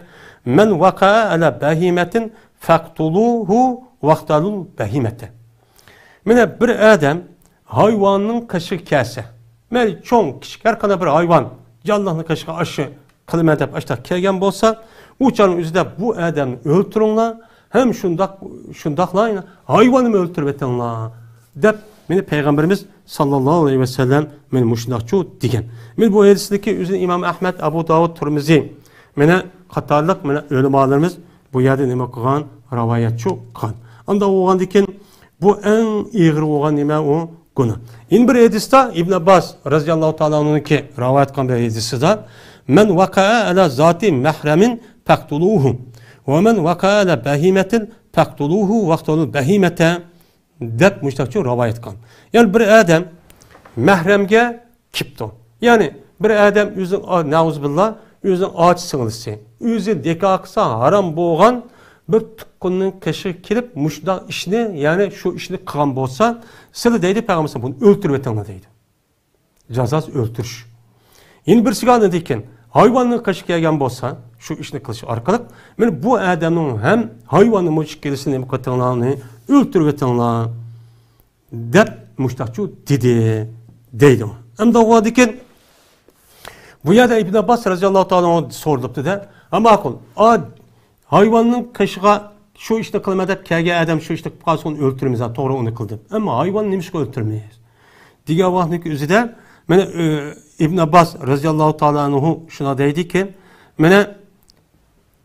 مەن ۋەقەئە ئەلە بەھىمەتىن فەقتۇلۇھۇ ۋەقتۇلۇل بەھىمەتە. مانا بىر ئادەم ھايۋاننىڭ قېشىغا كەلسە، مەيلى چوڭ، كىچىك، ھەر قانداق بىر ھايۋان، جانلىقنىڭ قېشىغا ئاشۇ قىلىمەن دەپ ئاشۇنداق كەلگەن بولسا، ئۇ چاغنىڭ ئۆزىدە بۇ ئادەمنى ئۆلتۈرۈڭلار، ھەم شۇنداق، شۇنداقلا ھايۋاننىمۇ ئۆلتۈرۈۋېتىڭلار دەپ، مېنى پەيغەمبىرىمىز ساللاللاھۇ ئەلەيھى ۋەسەللەم مېنى مۇشۇنداقچۇ دېگەن. مېنى بۇ ھەدىستىكى ئۆزىنى ئىمام ئەھمەد، ئەبۇ داۋۇد، تۇرمىزى، مېنى قاتارلىق مېنى ئۆلىمالىرىمىز بۇ يەردە نېمە قىلغان؟ رىۋايەتچۇ قىلغان. ئانداق بولغاندىكىن، بۇ ئەڭ ئېغىر بولغان نېمە ئۇ؟ گۇناھ. يەنە بىر ھەدىستە ئىبن ئابباس رازىياللاھۇ تائالا ئەنھۇنىڭكى رىۋايەت قىلغان بىر ھەدىسىدە، مەن ۋەقەئە ئەلە زاتى مەھرەمىن فەقتۇلۇھۇ، ۋە مەن ۋەقەئە ئەلە بەھىمەتىن فەقتۇلۇھۇ ۋەقتۇلۇل بەھىمەتە دەپ مۇشۇنداقچۇ رىۋايەت قىلغان. يەنى بىر ئادەم مەھرەمگە كېپتۇ. يەنى بىر ئادەم ئۆزىنىڭ، نەئۇزۇبىللا، ئۆزىنىڭ ئاچا سىڭلىسى، ئۆزى نىكاھ قىلسا ھارام بولغان بىر تۇغقىنىنىڭ قېشىغا كېلىپ مۇشۇنداق ئىشنى، يەنى شۇ ئىشنى قىلغان بولسا، سىلەر دەيدۇ پەيغەمبەر، بۇنى ئۆلتۈرۈۋېتىڭلار دەيدۇ. جازاسى ئۆلتۈرۈش. يەنە بىرسىگە ئاندىن كېيىن ھايۋاننىڭ قېشىغا كەلگەن بولسا، شۇ ئىشنى قىلىش ئارقىلىق، مانا بۇ ئادەمنىڭ ھەم ھايۋاننىڭ مۇشۇ ئىككىلىسىنى نېمە قىلىۋېتىڭلار، ئۆلتۈرۈۋېتىڭلار دەپ مۇشۇنداقچۇ دېدى دەيدۇ. ئەمدى ئۇ ئاندىن كېيىن بۇ يەردە ئىبن ئابباس رازىياللاھۇ تائالا ئەنھۇ سورىلىپتۇ-دە، ئە ماقۇل، ئا، ھايۋاننىڭ قېشىغا شۇ ئىشنى قىلىمەن دەپ كەلگەن ئادەم شۇ ئىشنى قىلىپ قالسا، ئۇنى ئۆلتۈرىمىز، توغرا، ئۇنى قىل دەپ. ئەمما ھايۋاننى نېمىشقا ئۆلتۈرمەيمىز دېگەن ۋاقىتنىڭكى ئۆزىدە، مانا، ئۆ، ئىبن ئابباس رازىياللاھۇ تائالا ئەنھۇ شۇنداق دەيدىكى، مانا،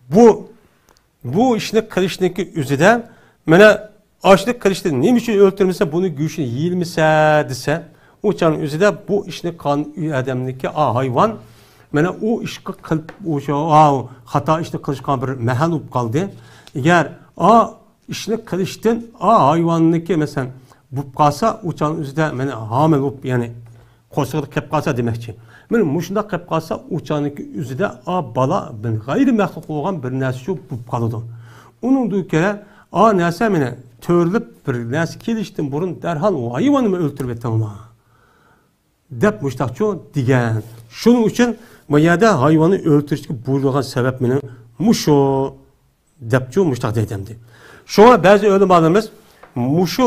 بۇ، بۇ ئىشنى قىلىشنىڭكى ئۆزىدە، مانا، ئاشۇنى قىلىشتا نېمە ئۈچۈن ئۆلتۈرمىسە، بۇنى گۆشىنى يېيىلمىسە دېسە، ئۇ چاغنىڭ ئۆزىدە بۇ ئىشنى قىلغان ئادەمنىڭكى، ئا، ھايۋان، مانا، ئۇ ئىشقا قىلىپ، ئۇ شۇ، ئا، خاتا ئىشنى قىلىشقا بىر مەھەل بولۇپ قالدى. ئەگەر، ئا، ئىشنى قىلىشتىن، ئا، ھايۋاننىڭكى، مەسىلەن، بولۇپ قالسا، ئۇ چاغنىڭ ئۆزىدە، مانا، ھامىلە بولۇپ، يەنى، قورسىقىدا قېلىپ قالسا دېمەكچى. مانا مۇشۇنداق قېلىپ قالسا، ئۇ چاغنىڭكى ئۆزىدە ئا بالا بىر غەيرىي مەخلۇق بولغان بىر نەرسە شۇ بولۇپ قالىدۇ. ئۇنىڭدىن كۆرە، ئا نەرسە مانا تۆرىلىپ بىر نەرسە كېلىشتىن بۇرۇن دەرھال ھايۋاننىمۇ ئۆلتۈرۈۋېتىڭلار دەپ مۇشتاقچۇ دېگەن. شۇنىڭ ئۈچۈن بۇ يەردە ھايۋاننى ئۆلتۈرۈشكە بۇيرۇلغان سەۋەب مېنىڭ مۇشۇ دەپچۇ مۇشتاق دەيدۇ ئەمدى. شۇڭا بەزى ئۆلىمالىرىمىز مۇشۇ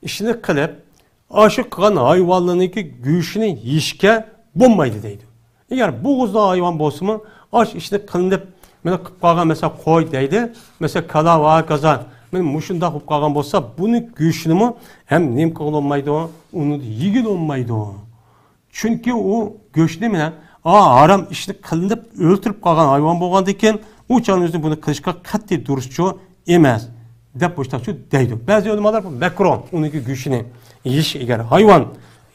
ئىشنى قىلىپ، ئاشۇ قىلغان ھايۋانلارنىڭكى گۆشىنى يېيىشكە بولمايدۇ دەيدۇ. ئەگەر بوغۇزلۇق ھايۋان بولسىمۇ، ئاش ئىشنى قىلىنىپ، مانا قىلىپ قالغان، مەسىلەن، قوي دەيلى، مەسىلەن، كالا ۋە ھاكازا، مانا مۇشۇنداق بولۇپ قالغان بولسا، بۇنى گۆشىنىمۇ ھەم نېمە قىلغىلى بولمايدۇ، ئۇنى يېگىلى بولمايدۇ. چۈنكى ئۇ گۆشنى مانا، ئا، ھارام ئىشنى قىلىنىپ ئۆلتۈرۈپ قالغان ھايۋان بولغاندىكىن، ئۇ چاغنىڭ ئۆزىدە بۇنى قىلىشقا قەتئىي دۇرۇسچۇ ئەمەس، دەپ مۇشتاقچۇ دەيدۇ. بەزى ئۆلىمالار بۇ مەكرۇھ، ئۇنىڭكى گۆشىنى يېيىش، ئەگەر ھايۋان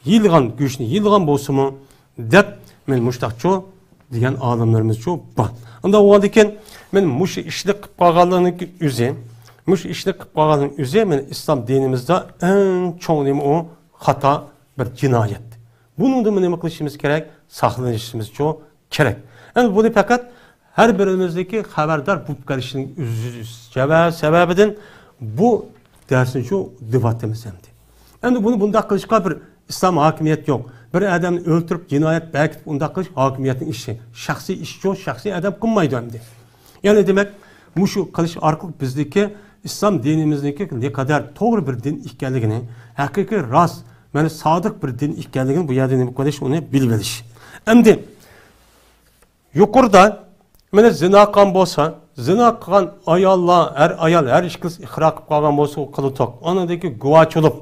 يېيىلغان گۆشنى يېيىلغان بولسىمۇ، دەپ، مەن مۇشتاقچۇ دېگەن ئالىملىرىمىزچۇ بار. ئۇنداق بولغاندىكىن، مەن مۇشۇ ئىشنى قىلىپ قالغانلىقنىڭكى ئۆزى، مۇشۇ ئىشنى قىلىپ قالغاننىڭ ئۆزى، مەن ئىسلام دىنىمىزدا ئەڭ چوڭ نېمە ئۇ؟ خاتا، بىر جىنايەت. بۇنىڭدىن نېمە قىلىشىمىز كېرەك؟ ساقلىنىشىمىزچۇ كېرەك. ئەمدى بۇنى پەقەت ھەر بىرىمىزنىڭكى خەۋەردار بولۇپ قېلىشنىڭ ئۆزى سەۋەبىدىن بۇ دەرسنىچۇ دېۋاتىمىز ئەمدى. ئەمدى بۇنى بۇنداق قىلىشقا بىر ئىسلام ھاكىمىيەت يوق. بىر ئادەمنى ئۆلتۈرۈپ، جىنايەت بەكىتىپ، ئۇنداق قىلىش ھاكىمىيەتنىڭ ئىشى. شەخسىي ئىشچۇ، شەخسىي ئادەم قىلمايدۇ ئەمدى. يەنى دېمەك، مۇشۇ قىلىش ئارقىلىق بىزدىكى ئىسلام دىنىمىزنىڭكى نەقەدەر توغرا بىر دىن ئىكەنلىكىنى، ھەقىقىي راست، مانا سادىق بىر دىن ئىكەنلىكىنى بۇ يەردە نېمە قىلىش، ئۇنى بىلىۋېلىش. ئەمدى يۇقىرىدا مانا زىنا قىلغان بولسا، زىنا قىلغان ئاياللار، ھەر ئايال، ھەر ئىككىلىسى ئىقرار قىلىپ قالغان بولسا، ئۇ قىلدى توق. ئاندىن كېيىن گۇۋاچى بولۇپ،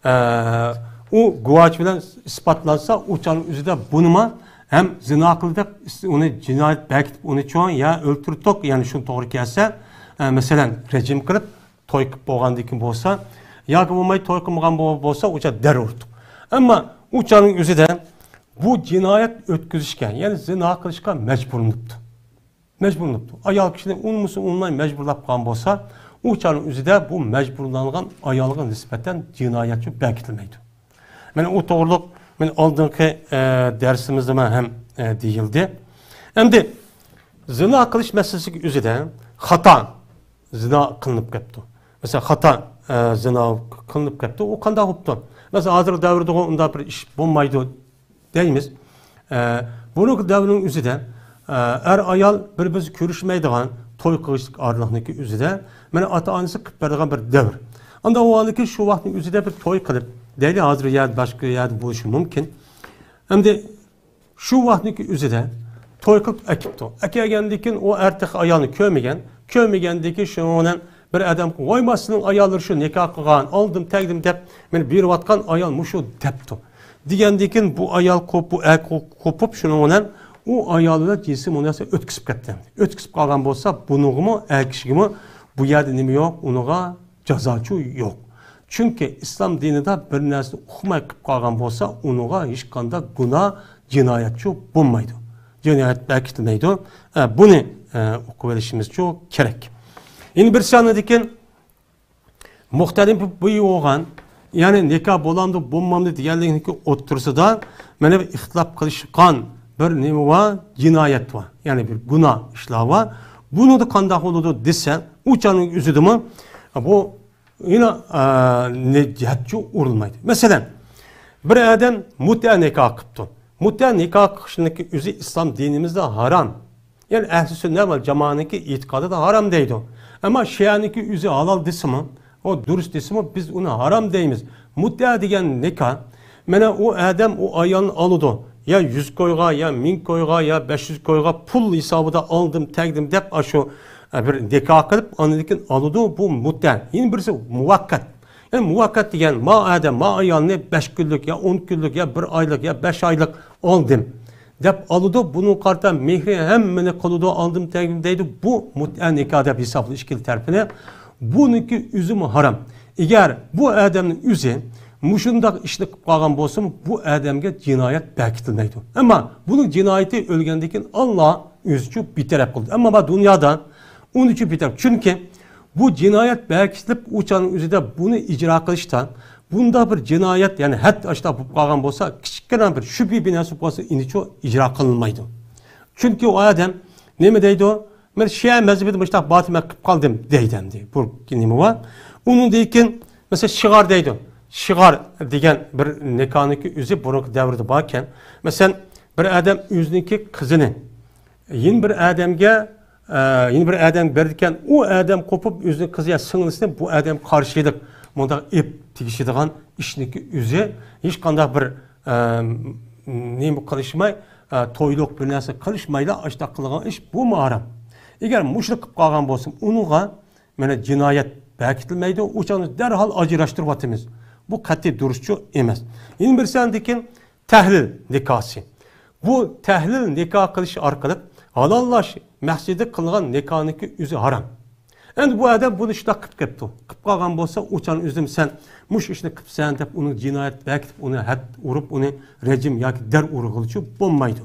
ئە، ئۇ گۇۋاچى بىلەن ئىسپاتلانسا، ئۇ چاغنىڭ ئۆزىدە بۇنىمۇ ھەم زىنا قىلدى دەپ، ئۇنى جىنايەت بەكىتىپ، ئۇنى چوڭ يا ئۆلتۈردۇق، يەنى شۇنى توغرا كەلسە، ئە، مەسىلەن، رېجىم قىلىپ، توي قىلىپ بولغاندىن كېيىن بولسا، ياكى بولماي توي قىلمىغان بو-، بولسا، ئۇ چاغ دەر ئۇردۇق. ئەمما ئۇ چاغنىڭ ئۆزىدە بۇ جىنايەت ئۆتكۈزۈشكە، يەنى زىنا قىلىشقا مەجبۇرلىنىپتۇ. مەجبۇرلىنىپتۇ. ئايال كىشىنى ئۇنىمىسا ئۇنىماي مەجبۇرلاپ قالغان بولسا، ئۇ چاغنىڭ ئۆزىدە بۇ مەجبۇرلانغان ئايالغا نىسبەتەن جىنايەتچۇ بەكىتىلمەيدۇ. مانا ئۇ توغرۇلۇق مانا ئالدىنقى، ئە، دەرسىمىزدىمۇ ھەم، ئە، دېيىلدى. ئەمدى زىنا قىلىش مەسىلىسىگە ئۆزىدە خاتا زىنا قىلىنىپ كەپتۇ. مەسىلەن، خاتا، ئە، زىنا قىلىنىپ كەپتۇ. ئۇ قانداق بوپتۇ؟ مەسىلەن، ھازىرقى دەۋردىغۇ ئۇنداق بىر ئىش بولمايدۇ دەيمىز. ئە، بۇرۇنقى دەۋرنىڭ ئۆزىدە، ئە، ئەر-ئايال بىر-بىرسى كۆرۈشمەيدىغان توي قىلىشلىق ئارىلىقنىڭكى ئۆزىدە، مانا، ئاتا-ئانىسى قىلىپ بېرىدىغان بىر دەۋر. ئاندا ئۇ ھالدىكى شۇ ۋاقىتنىڭ ئۆزىدە بىر توي قىلىپ، دەيلى، ھازىر يەردە، باشقا يەردە بولۇشى مۇمكىن. ئەمدى شۇ ۋاقىتنىڭكى ئۆزىدە توي قىلىپ ئەكىپتۇ. ئەكەلگەندىن كېيىن ئۇ ئەر تېخى ئايالنى كۆرمىگەن. كۆرمىگەندىن كېيىن شۇنىڭ بىلەن بىر ئادەم، «ۋاي، ما سېنىڭ ئاياللىرى شۇ نىكاھ قىلغان، ئالدىم تەگدىم» دەپ مېنى بېرىۋاتقان ئايال مۇشۇ دەپتۇ. دېگەندىن كېيىن بۇ ئايال قوپ-، بۇ ئەر قو-، قوپۇپ شۇنىڭ بىلەن ئۇ ئايال بىلەن جىنسىي مۇناسىۋەت ئۆتكۈزۈپ كەتتى. ئۆتكۈزۈپ قالغان بولسا بۇنىڭغىمۇ، ئەر كىشىگىمۇ بۇ يەردە نېمە يوق، ئۇنىڭغا جازاچۇ يوق. چۈنكى ئىسلام دىنىدا بىر نەرسىنى ئۇقماي قىلىپ قالغان بولسا، ئۇنىڭغا ھېچقانداق گۇناھ، جىنايەتچۇ بولمايدۇ. جىنايەت بەكىتىلمەيدۇ. ئە، بۇنى، ئە، ئۇقۇۋېلىشىمىزچۇ كېرەك. يەنە بىرسى ئاندىن كېيىن مۇختەلىپ بويى بولغان، يەنى نىكاھ بولامدۇ، بولمامدۇ دېگەنلىكنىڭكى ئوتتۇرىسىدا مانا بىر ئىختىلاپ قىلىشقان بىر نېمە بار، جىنايەت بار. يەنى بىر گۇناھ ئىشلار بار. بۇنىڭدا قانداق بولىدۇ دېسە، ئۇ چاغنىڭ ئۆزىدىمۇ بۇ يەنە، ئە، نى-، جەھەتچۇ ئۇرۇلمايدۇ. مەسىلەن، بىر ئادەم مۇتئە نىكاھ قىپتۇ. مۇتئە نىكاھ قىلىشنىڭكى ئۆزى ئىسلام دىنىمىزدا ھارام. يەنى ئەھلى سۈننە ۋەل جامائەنىڭكى ئېتىقادىدا ھارام دەيدۇ. ئەمما شىئەنىڭكى ئۆزى ھالال دېسىمۇ، ئۇ دۇرۇس دېسىمۇ، بىز ئۇنى ھارام دەيمىز. مۇتئە دېگەن نىكاھ، مانا ئۇ ئادەم ئۇ ئايالنى ئالىدۇ. يا يۈز كويغا، يا مىڭ كويغا، يا بەش يۈز كويغا پۇل ھېسابىدا ئالدىم، تەگدىم دەپ، ئاشۇ، ئە، بىر نىكاھ قىلىپ، ئاندىن كېيىن ئالىدۇ، بۇ مۇتئە. يەنە بىرسى مۇۋەققەت. يەنى مۇۋەققەت دېگەن، ما ئادەم، ما ئايالنى بەش كۈنلۈك، يا ئون كۈنلۈك، يا بىر ئايلىق، يا بەش ئايلىق ئالدىم دەپ ئالىدۇ. بۇنىڭغا قارىتا مېھرى ھەممىنى قىلىدۇ، ئالدىم تەگدىم دەيدۇ. بۇ مۇتئە نىكاھ دەپ ھېسابلىنىش ئىككىلا تەرىپىنى. بۇنىڭكى ئۆزىمۇ ھارام. ئەگەر بۇ ئادەمنىڭ ئۆزى مۇشۇنداق ئىشنى قىلىپ قالغان بولسىمۇ، بۇ ئادەمگە جىنايەت بەكىتىلمەيدۇ. ئەمما بۇنىڭ جىنايىتى ئۆلگەندىن كېيىن ئاللا ئۆزىچۇ بىتەرەپ قىلدى. ئەمما بۇ دۇنيادا ئۇنىچۇ بىتەرەپ. چۈنكى بۇ جىنايەت بەكىتىلىپ، ئۇ چاغنىڭ ئۆزىدە بۇنى ئىجرا قىلىشتا بۇنداق بىر جىنايەت، يەنى ھەد ئاشتاق بولۇپ قالغان بولسا، كىچىككىنە بىر شۈبھە بىناسى بولسا، ئىنىچۇ ئىجرا قىلىنمايدۇ. چۈنكى ئۇ ئادەم نېمە دەيدۇ؟ مەن شىئە مەزھىپىدە مۇشۇنداق باتىمەن قىلىپ قالدىم دەيدۇ ئەمدى. بۇ نېمە بار؟ ئۇنىڭدىن كېيىن، مەسىلەن، شىغار دەيدۇ. شىغار دېگەن بىر نىكاھنىڭكى ئۆزى بۇرۇنقى دەۋردە باركەن. مەسىلەن، بىر ئادەم ئۆزىنىڭكى قىزىنى يەنە بىر ئادەمگە، ئە، يەنە بىر ئادەم بېرىدىكەن، ئۇ ئادەم قوپۇپ ئۆزىنىڭ قىزى يا سىڭلىسىنى بۇ ئادەم قارشى ئېلىپ، مۇنداق ئېپ تېگىشىدىغان ئىشنىڭكى ئۆزى ھېچقانداق بىر، ئە، نېمە قىلىشماي، ئە، تويلۇق بىر نەرسە قىلىشمايلا ئاشتاق قىلغان ئىش بۇمۇ ھارام. ئەگەر مۇشۇنى قىلىپ قالغان بولسا، ئۇنىڭغا مانا جىنايەت بەكىتىلمەيدۇ، ئۇ چاغدا دەرھال ئاجراشتۇرۇۋاتىمىز. بۇ قەتئىي دۇرۇسچۇ ئەمەس. يەنە بىرسى ئاندىن كېيىن تەھلىل نىكاسى. بۇ تەھلىل نىكاھ قىلىش ئارقىلىق ھالاللاش مەقسىتىدە قىلغان نىكاھنىڭكى ئۆزى ھارام. ئەمدى بۇ ئادەم بۇنى شۇنداق قىلىپ قېپتۇ. قىلىپ قالغان بولسا، ئۇ چاغنى ئۆزىدىن سەن مۇشۇ ئىشنى قىپسەن دەپ ئۇنى جىنايەت بەكىتىپ، ئۇنى ھەد ئۇرۇپ، ئۇنى رەجىم ياكى دەر ئۇرغىلىچۇ بولمايدۇ.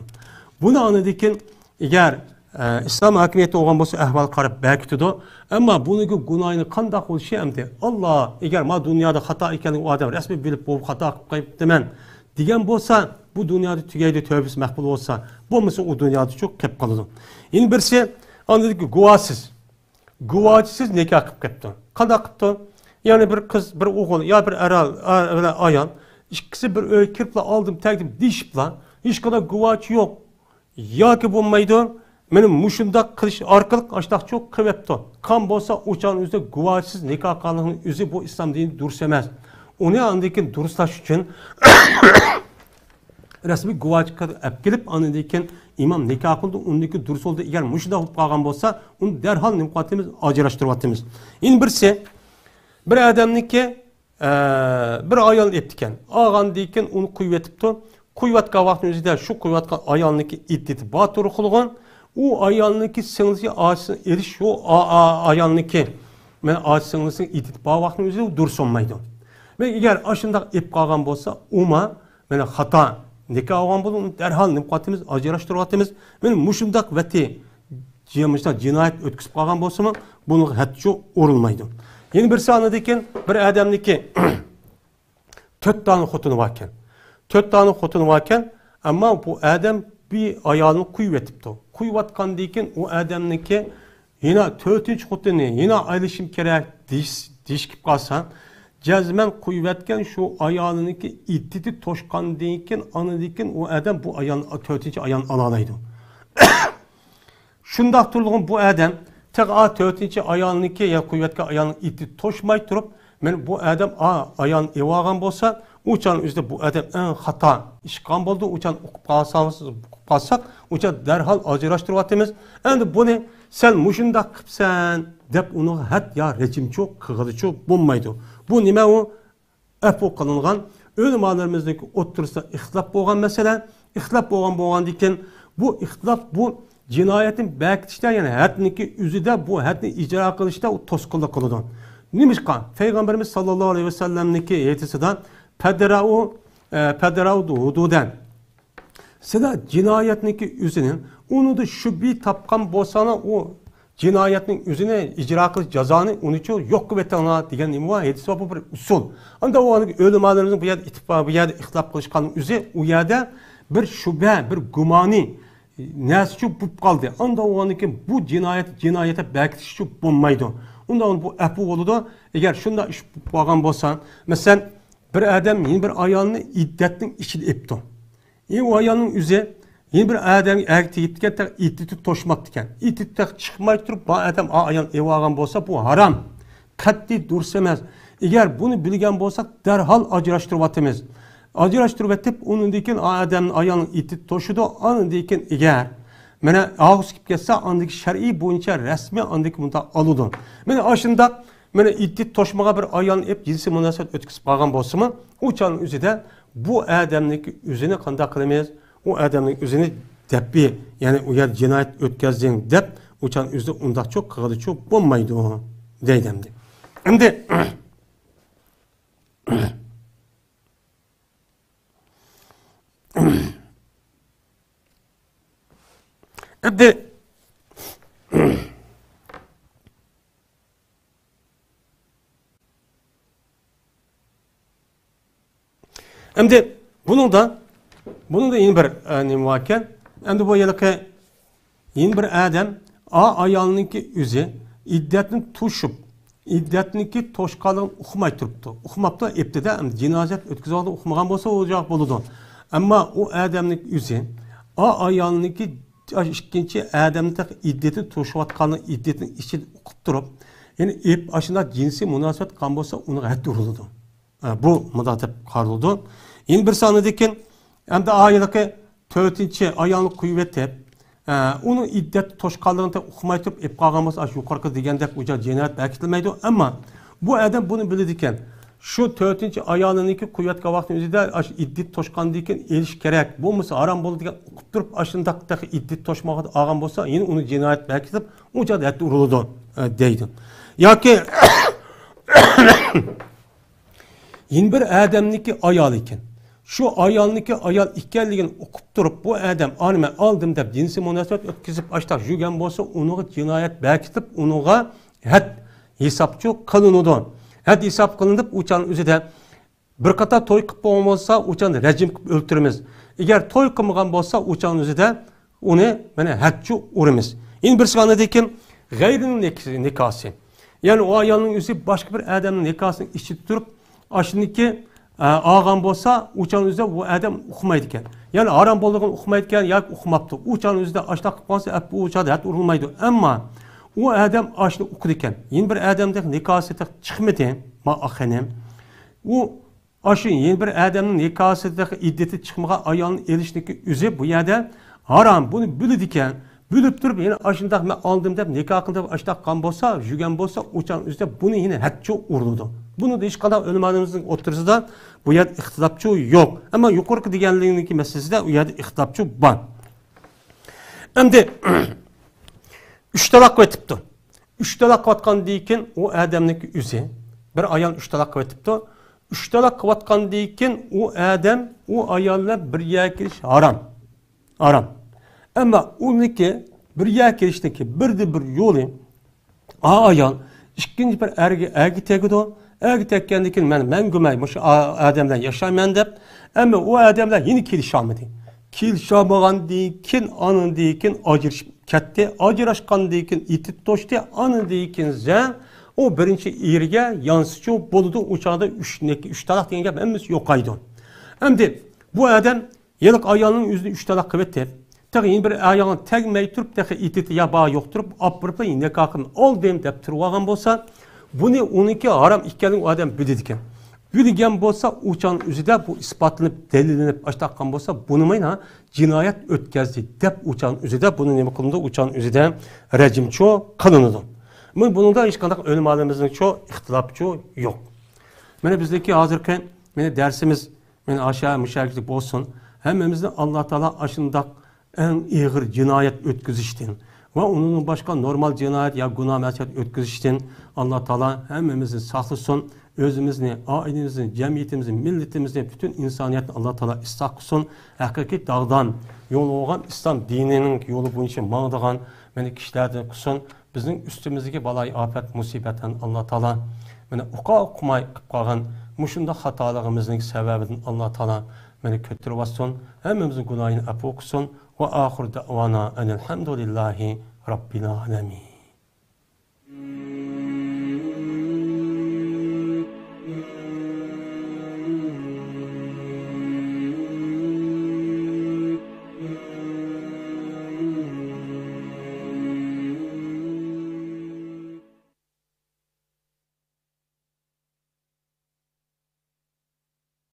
بۇنى ئاندىن كېيىن ئەگەر، ئە، ئىسلام ھاكىمىيىتى بولغان بولسا، ئەھۋال قاراپ بەكىتىدۇ. ئەمما بۇنىڭكى گۇناھىنى قانداق بولۇشى ئەمدى؟ ئاللا، ئەگەر ما دۇنيادا خاتا ئىكەنلىكى ئۇ ئادەم رەسمىي بىلىپ، بۇ خاتا قىلىپ قېپتىمەن دېگەن بولسا، بۇ دۇنيادا تۈگەيدۇ، تۆبىسى مەقبۇل بولسا، بولمىسا ئۇ دۇنيادىچۇ قېلىپ قالىدۇ. يەنە بىرسى، ئاندىن كېيىن گۇۋاھسىز. گۇۋاچىسىز نىكاھ قىلىپ قېپتۇ. قانداق قىپتۇ؟ يەنى بىر قىز، بىر ئوغۇل يا بىر ئەرال، ئا-، بىلەن ئايال، ئىككىسى بىر ئۆيگە كىرىپلا ئالدىم تەگدىم دېيىشىپلا، ھېچقانداق گۇۋاچى يوق. ياكى بولمايدۇ، مېنى مۇشۇنداق قىلىش ئارقىلىق ئاشتاقچۇ قىلىۋەپتۇ. قان بولسا ئۇ چاغنىڭ ئۆزىدە گۇۋاچىسىز نىكاھ قىلغانلىقنىڭ ئۆزى بۇ ئىسلام دىنى دۇرۇس ئەمەس. ئۇنى ئاندىن كېيىن دۇرۇسلاش ئۈچۈن رەسمىي گۇۋاچى ئەپ كېلىپ، ئاندىن كېيىن ئىمام نىكاھ قىلدى، ئۇندىن كېيىن دۇرۇس بولدى. ئەگەر مۇشۇنداق بولۇپ قالغان بولسا، ئۇنى دەرھال نېمە قىلىۋاتىمىز؟ ئاجراشتۇرۇۋاتىمىز. يەنە بىرسى، بىر ئادەمنىڭكى، ئە، بىر ئايال ئېپتىكەن. ئالغاندىن كېيىن ئۇنى قويۇۋېتىپتۇ. قويۇۋاتقان ۋاقتىنىڭ ئۆزىدە شۇ قويۇۋاتقان ئايالنىڭكى ئىددىتى بار تۇرۇقلۇغۇن. ئۇ ئايالنىڭكى سىڭلىسى ئاچىسىنى ئېلىش، شۇ ئا-، ئا-، ئايالنىڭكى، مەن ئاچا سىڭلىسىنىڭ ئىددىتى بار ۋاقتىنىڭ ئۆزىدە دۇرۇس بولمايدۇ. ۋە ئەگەر ئاشۇنداق ئېپ قالغان بولسا، ئۇما مانا خاتا نىكاھ بولغان بولىدۇ، ئۇنى دەرھال نېمە قىلىۋاتىمىز؟ ئاجراشتۇرۇۋاتىمىز. مانا مۇشۇنداق ۋەتى جىنايەت ئۆتكۈزۈپ قالغان بولسىمۇ، بۇنىڭغا ھەددىچۇ ئۇرۇلمايدۇ. يەنە بىرسى ئاندىن كېيىن بىر ئادەمنىڭكى تۆت دانە خوتۇنى باركەن. تۆت دانە خوتۇنى باركەن، ئەمما بۇ ئادەم بىر ئايالنى قويۇۋېتىپتۇ. قويۇۋاتقاندىن كېيىن ئۇ ئادەمنىڭكى يەنە تۆتىنچى خوتۇنى يەنە ئايلىشىم كېرەك دېيىش، دېيىش كېلىپ قالسا، جەزمەن قويۇۋەتكەن شۇ ئايالىنىڭكى ئىددىتى توشقاندىن كېيىن، ئاندىن كېيىن ئۇ ئادەم بۇ ئايال، تۆتىنچى ئايالنى ئالالايدۇ. شۇنداق تۇرۇلغان بۇ ئادەم تېخى ئا تۆتىنچى ئايالنىڭكى، يا قويۇۋەتكەن ئايالنىڭ ئىددىتى توشماي تۇرۇپ، مەن بۇ ئادەم ئا ئايالنى ئېلىۋالغان بولسا، ئۇ چاغنىڭ ئۆزىدە بۇ ئادەم ئەڭ خاتا ئىش قىلغان بولىدۇ. ئۇ چاغنى ئۇقۇپ قالسا، ئۇقۇپ قالساق، ئۇ چاغ دەرھال ئاجراشتۇرۇۋاتىمىز. ئەمدى بۇنى سەن مۇشۇنداق قىپسەن دەپ ئۇنىڭغا ھەد يا رەجىمچۇ قىلغىلىچۇ بولمايدۇ. بۇ نېمە ئۇ؟ ئەپۇ قىلىنغان، ئۆلىمالىرىمىزنىڭكى ئوتتۇرىسىدا ئىختىلاپ بولغان مەسىلە. ئىختىلاپ بولغان، بولغاندىن كېيىن بۇ ئىختىلاپ بۇ جىنايەتنى بەكىتىشتە، يەنى ھەدنىڭكى ئۆزىدە بۇ ھەدنى ئىجرا قىلىشتا ئۇ توسقۇنلۇق قىلىدۇ. نېمىشقا؟ پەيغەمبىرىمىز ساللاللاھۇ ئەلەيھى ۋەسەللەمنىڭكى ھەدىسىدە، پەدرەئۇ، ئە، پەدرەئۇ ھۇدۇدەن. سىلەر جىنايەتنىڭكى ئۆزىنى، ئۇنىڭدا شۈبھە تاپقان بولساڭلار، ئۇ جىنايەتنىڭ ئۆزىنى ئىجرا قىلىش جازانى ئۇنىچۇ يوق قىلىۋېتىڭلار دېگەن نېمە بار؟ ھەدىس بار، بۇ بىر ئۇسۇل. ئاندا ئۇ ئۆلىمالىرىمىزنىڭ بۇ يەردە ئىتتىپاق، بۇ يەردە ئىختىلاپ قىلىشقان ئۆزى، ئۇ يەردە بىر شۈبھە، بىر گۇمانى نەرسىچۇ بولۇپ قالدى. ئاندا ئۇ كېيىن بۇ جىنايەت، جىنايەت دەپ بەكىتىشچۇ بولمايدۇ. ئۇندا بۇ ئەپۇ بولىدۇ. ئەگەر شۇنداق ئىش بولۇپ قالغان بولسا، مەسىلەن، بىر ئادەم يەنە بىر ئايالنى ئىددەتنىڭ ئىچىدە ئېپتۇ. ئى، ئۇ ئايالنىڭ ئۆزى يەنە بىر ئادەمگە ئەرگە تېگىپتىكەن، تېخى ئىددىتى توشماپتىكەن. ئىددىتى تېخى چىقماي تۇرۇپ، بۇ ئادەم ئا ئايالنى ئېلىۋالغان بولسا، بۇ ھارام. قەتئىي دۇرۇس ئەمەس. ئەگەر بۇنى بىلگەن بولساق، دەرھال ئاجراشتۇرۇۋاتىمىز. ئاجراشتۇرۇۋېتىپ، ئۇنىڭدىن كېيىن ئا ئادەمنىڭ ئايالنىڭ ئىددىتى توشىدۇ. ئاندىن كېيىن ئەگەر مانا ئاغۇسى كېلىپ كەتسە، ئاندىن كېيىن شەرئىي بويىچە رەسمىي ئاندىن كېيىن بۇنداق ئالىدۇ. مانا ئاشۇنداق مانا ئىددىتى توشمىغان بىر ئايالنى ئېلىپ جىنسىي مۇناسىۋەت ئۆتكۈزۈپ قالغان بولسىمۇ، ئۇ چاغنىڭ ئۆزىدە بۇ ئادەمنىڭكى ئۆزىنى قانداق قىلىمىز؟ ئۇ ئادەمنىڭ ئۆزىنى دەپپى، يەنى ئۇ يەردە جىنايەت ئۆتكۈزدۈڭ دەپ، ئۇ چاغنىڭ ئۆزىدە ئۇنداقچۇ قىلغىلىچۇ بولمايدۇ، دەيدۇ ئەمدى. ئەمدى ئەمدى ئەمدى بۇنىڭدا، بۇنىڭدا يەنە بىر، ئە، نېمە باركەن؟ ئەمدى بۇ ھېلىقى يەنە بىر ئادەم ئا ئايالنىڭكى ئۆزى ئىددەتنى توشۇپ، ئىددەتنىڭكى توشقانلىقىنى ئۇقماي تۇرۇپتۇ. ئۇقماپتۇ، ئېپتىدە، ئەمدى جىنازەت ئۆتكۈزۈۋالدى، ئۇقمىغان بولسا ئۇ جاق بولىدۇ. ئەمما ئۇ ئادەمنىڭ ئۆزى ئا ئايالنىڭكى ئىككىنچى ئادەمنى تېخى ئىددىتىنى توشۇۋاتقانلىقى ئىددىتىنىڭ ئىچىدە ئۇقۇپ تۇرۇپ، يەنى ئېپ ئاشۇنداق جىنسىي مۇناسىۋەت قىلغان بولسا ئۇنىڭغا ھەد ئۇرۇلىدۇ. ئە، بۇ مۇنداق دەپ قارىلىدۇ. يەنە بىرسى ئاندىن كېيىن، ئەمدى ئا ھېلىقى تۆتىنچى ئايالنى قويۇۋېتىپ، ئە، ئۇنىڭ ئىددەت توشقانلىقىنى ئۇقماي تۇرۇپ ئېلىپ قالغان بولسا، ئاشۇ يۇقىرىقى دېگەندەك ئۇ جىنايەت بەكىتىلمەيدۇ. ئەمما بۇ ئادەم بۇنى بىلىدىكەن. شۇ تۆتىنچى ئايالىنىڭكى قويۇۋەتكەن ۋاقتىنىڭ ئۆزىدە ئاشۇ ئىددەت توشقاندىن كېيىن ئېلىش كېرەك. بولمىسا ھارام بولىدىكەن، ئۇقۇپ تۇرۇپ ئاشۇنداق تېخى ئىددەت توشمىغان ئالغان بولسا، يەنە ئۇنى جىنايەت بەكىتىپ، ئۇ جايدا ھەددە ئۇرۇلىدۇ، ئە، دەيدۇ. ياكى يەنە بىر ئادەمنىڭكى ئايالى ئىكەن. شۇ ئايالنىڭكى ئايال ئىكەنلىكىنى ئۇقۇپ تۇرۇپ، بۇ ئادەم ئانى مەن ئالدىم دەپ جىنسىي مۇناسىۋەت ئۆتكۈزۈپ، ئاشتاق يۈرگەن بولسا، ئۇنىڭغا جىنايەت بەكىتىپ، ئۇنىڭغا ھەد ھېسابچۇ قىلىنىدۇ. ھەد ھېساب قىلىنىپ، ئۇ چاغنىڭ ئۆزىدە بىر قاتار توي قىلىپ بولغان بولسا، ئۇ چاغنى رەجىم قىلىپ ئۆلتۈرىمىز. ئەگەر توي قىلمىغان بولسا، ئۇ چاغنىڭ ئۆزىدە ئۇنى، مانا، ھەدچۇ ئۇرىمىز. يەنە بىرسى ئاندىن كېيىن غەيرىنىڭ نىك-، نىكاسى. يەنى ئۇ ئايالنىڭ ئۆزى باشقا بىر ئادەمنىڭ نىكاسىنىڭ ئىچىدە تۇرۇپ، ئاشۇنىڭكى، ئە، ئالغان بولسا، ئۇ چاغنىڭ ئۆزىدە ئۇ ئادەم ئۇقمايدىكەن. يەنى ھارام بولىدىغىنى ئۇقمايدىكەن ياكى ئۇقماپتۇ. ئۇ چاغنىڭ ئۆزىدە ئاشۇنداق قىلىپ قالسا، ئەپ، ئۇ چاغدا ھەد ئۇرۇلمايدۇ. ئەمما ئۇ ئادەم ئاشۇنى ئۇقىدىكەن. يەنە بىر ئادەمدەك نىكاسى چىقمىدى، ما ئاخىنىم. ئۇ ئاشۇ يەنە بىر ئادەمنىڭ نىكاسىدىكى ئىددىتى چىقمىغان ئايالنى ئېلىشنىڭكى ئۆزى بۇ يەردە ھارام. بۇنى بىلىدىكەن. بىلىپ تۇرۇپ يەنە ئاشۇنداق مەن ئالدىم دەپ، نىكاھ قىلدىم دەپ ئاشۇنداق قىلغان بولسا، يۈرگەن بولسا، ئۇ چاغ ئۆزىدە بۇنى يەنە ھەدچۇ ئۇرۇلىدۇ. بۇنىڭدا ھېچقانداق ئۆلىمالىرىمىزنىڭ ئوتتۇرىسىدا بۇ يەردە ئىختىلاپچۇ يوق. ئەمما يۇقىرىقى دېگەنلىكنىڭكى مەسىلىسىدە ئۇ يەردە ئىختىلاپچۇ بار. ئەمدى ئۈچ تالاق قىلىۋېتىپتۇ. ئۈچ تالاق قىلىۋاتقاندىن كېيىن ئۇ ئادەمنىڭكى ئۆزى، بىر ئايال ئۈچ تالاق قىلىۋېتىپتۇ. ئۈچ تالاق قىلىۋاتقاندىن كېيىن ئۇ ئادەم، ئۇ ئايال بىلەن بىر يەرگە كېلىش ھارام. ھارام. ئەمما ئۇنىڭكى بىر يەرگە كېلىشنىڭكى بىردىن بىر يولى، ئا ئايال ئىككىنچى بىر ئەرگە، ئەرگە تېگىدۇ. ئەرگە تەگكەندىن كېيىن مەن مەڭگۈمەي مۇشۇ ئا-، ئادەم بىلەن ياشايمەن دەپ، ئەمما ئۇ ئادەم بىلەن يەنە كېلىشالمىدى. كېلىشالمىغاندىن كېيىن، ئانىڭدىن كېيىن ئاجرىشىپ كەتتى. ئاجراشقاندىن كېيىن ئىددىتى توشتى. ئانىڭدىن كېيىن زە-، ئۇ بىرىنچى ئېرىگە يانسىچۇ بولىدۇ. ئۇ چاغدا ئۈچ، ئۈچ تالاق دېگەن گەپ ھەممىسى يوقايدۇ. ئەمدى بۇ ئادەم ھېلىقى ئايالنىڭ ئۆزىنى ئۈچ تالاق قىلىۋېتىپ، تېخى يەنە بىر ئايالغا تەگمەي تۇرۇپ، تېخى ئىددىتى يا بار يوق تۇرۇپ، ئاپىرىپلا يەنە نىكاھىمنى ئالدىم دەپ تۇرۇۋالغان بولسا، بۇنى ئۇنىڭكى ھارام ئىكەنلىكىنى ئۇ ئادەم بىلىدىكەن. بىلگەن بولسا، ئۇ چاغنىڭ ئۆزىدە بۇ ئىسپاتلىنىپ، دەلىللىنىپ ئاشتاققان بولسا، بۇنىمۇ جىنايەت ئۆتكەزدى دەپ ئۇ چاغنىڭ ئۆزىدە بۇنى نېمە قىلىنىدۇ؟ ئۇ چاغنىڭ ئۆزىدە رەجىمچۇ قىلىنىدۇ. مانا بۇنىڭدا ھېچقانداق ئۆلىمالىرىمىزنىڭچۇ ئىختىلاپچۇ يوق. مانا بىزنىڭكى ھازىرقى مانا دەرسىمىز مانا ئاشۇ مۇشۇ يەرگىچە بولسۇن. ھەممىمىزنى ئاللا تائالا ئاشۇنداق ئەڭ ئېغىر جىنايەت ئۆتكۈزۈشتىن ۋە ئۇنىڭدىن باشقا نورمال جىنايەت يا گۇناھ مەسىيەت ئۆتكۈزۈشتىن ئاللا تائالا ھەممىمىزنى ساقلىسۇن. ئۆزىمىزنى، ئائىلىمىزنى، جەمئىيىتىمىزنى، مىللىتىمىزنى، پۈتۈن ئىنسانىيەتنى ئاللا تائالا ئىسلاھ قىلسۇن. ھەقىقىي داغدام يولى بولغان ئىسلام دىنىنىڭ يولى بويىچە ماڭىدىغان مانا كىشىلەردىن قىلسۇن. بىزنىڭ ئۈستىمىزدىكى بالايىئاپەت، مۇسىبەتلەرنى ئاللا تائالا مانا ئۇقا ئۇقماي قىلىپ قالغان مۇشۇنداق خاتالىقىمىزنىڭ سەۋەبىدىن ئاللا تائالا مانا كۆتۈرۈۋالسۇن. ھەممىمىزنىڭ گۇناھىنى ئەپۇ قىلسۇن. ۋە ئاخىر دەئۋانا ئەنىلھەمدۇلىللاھى رەببىل ئالەمىن.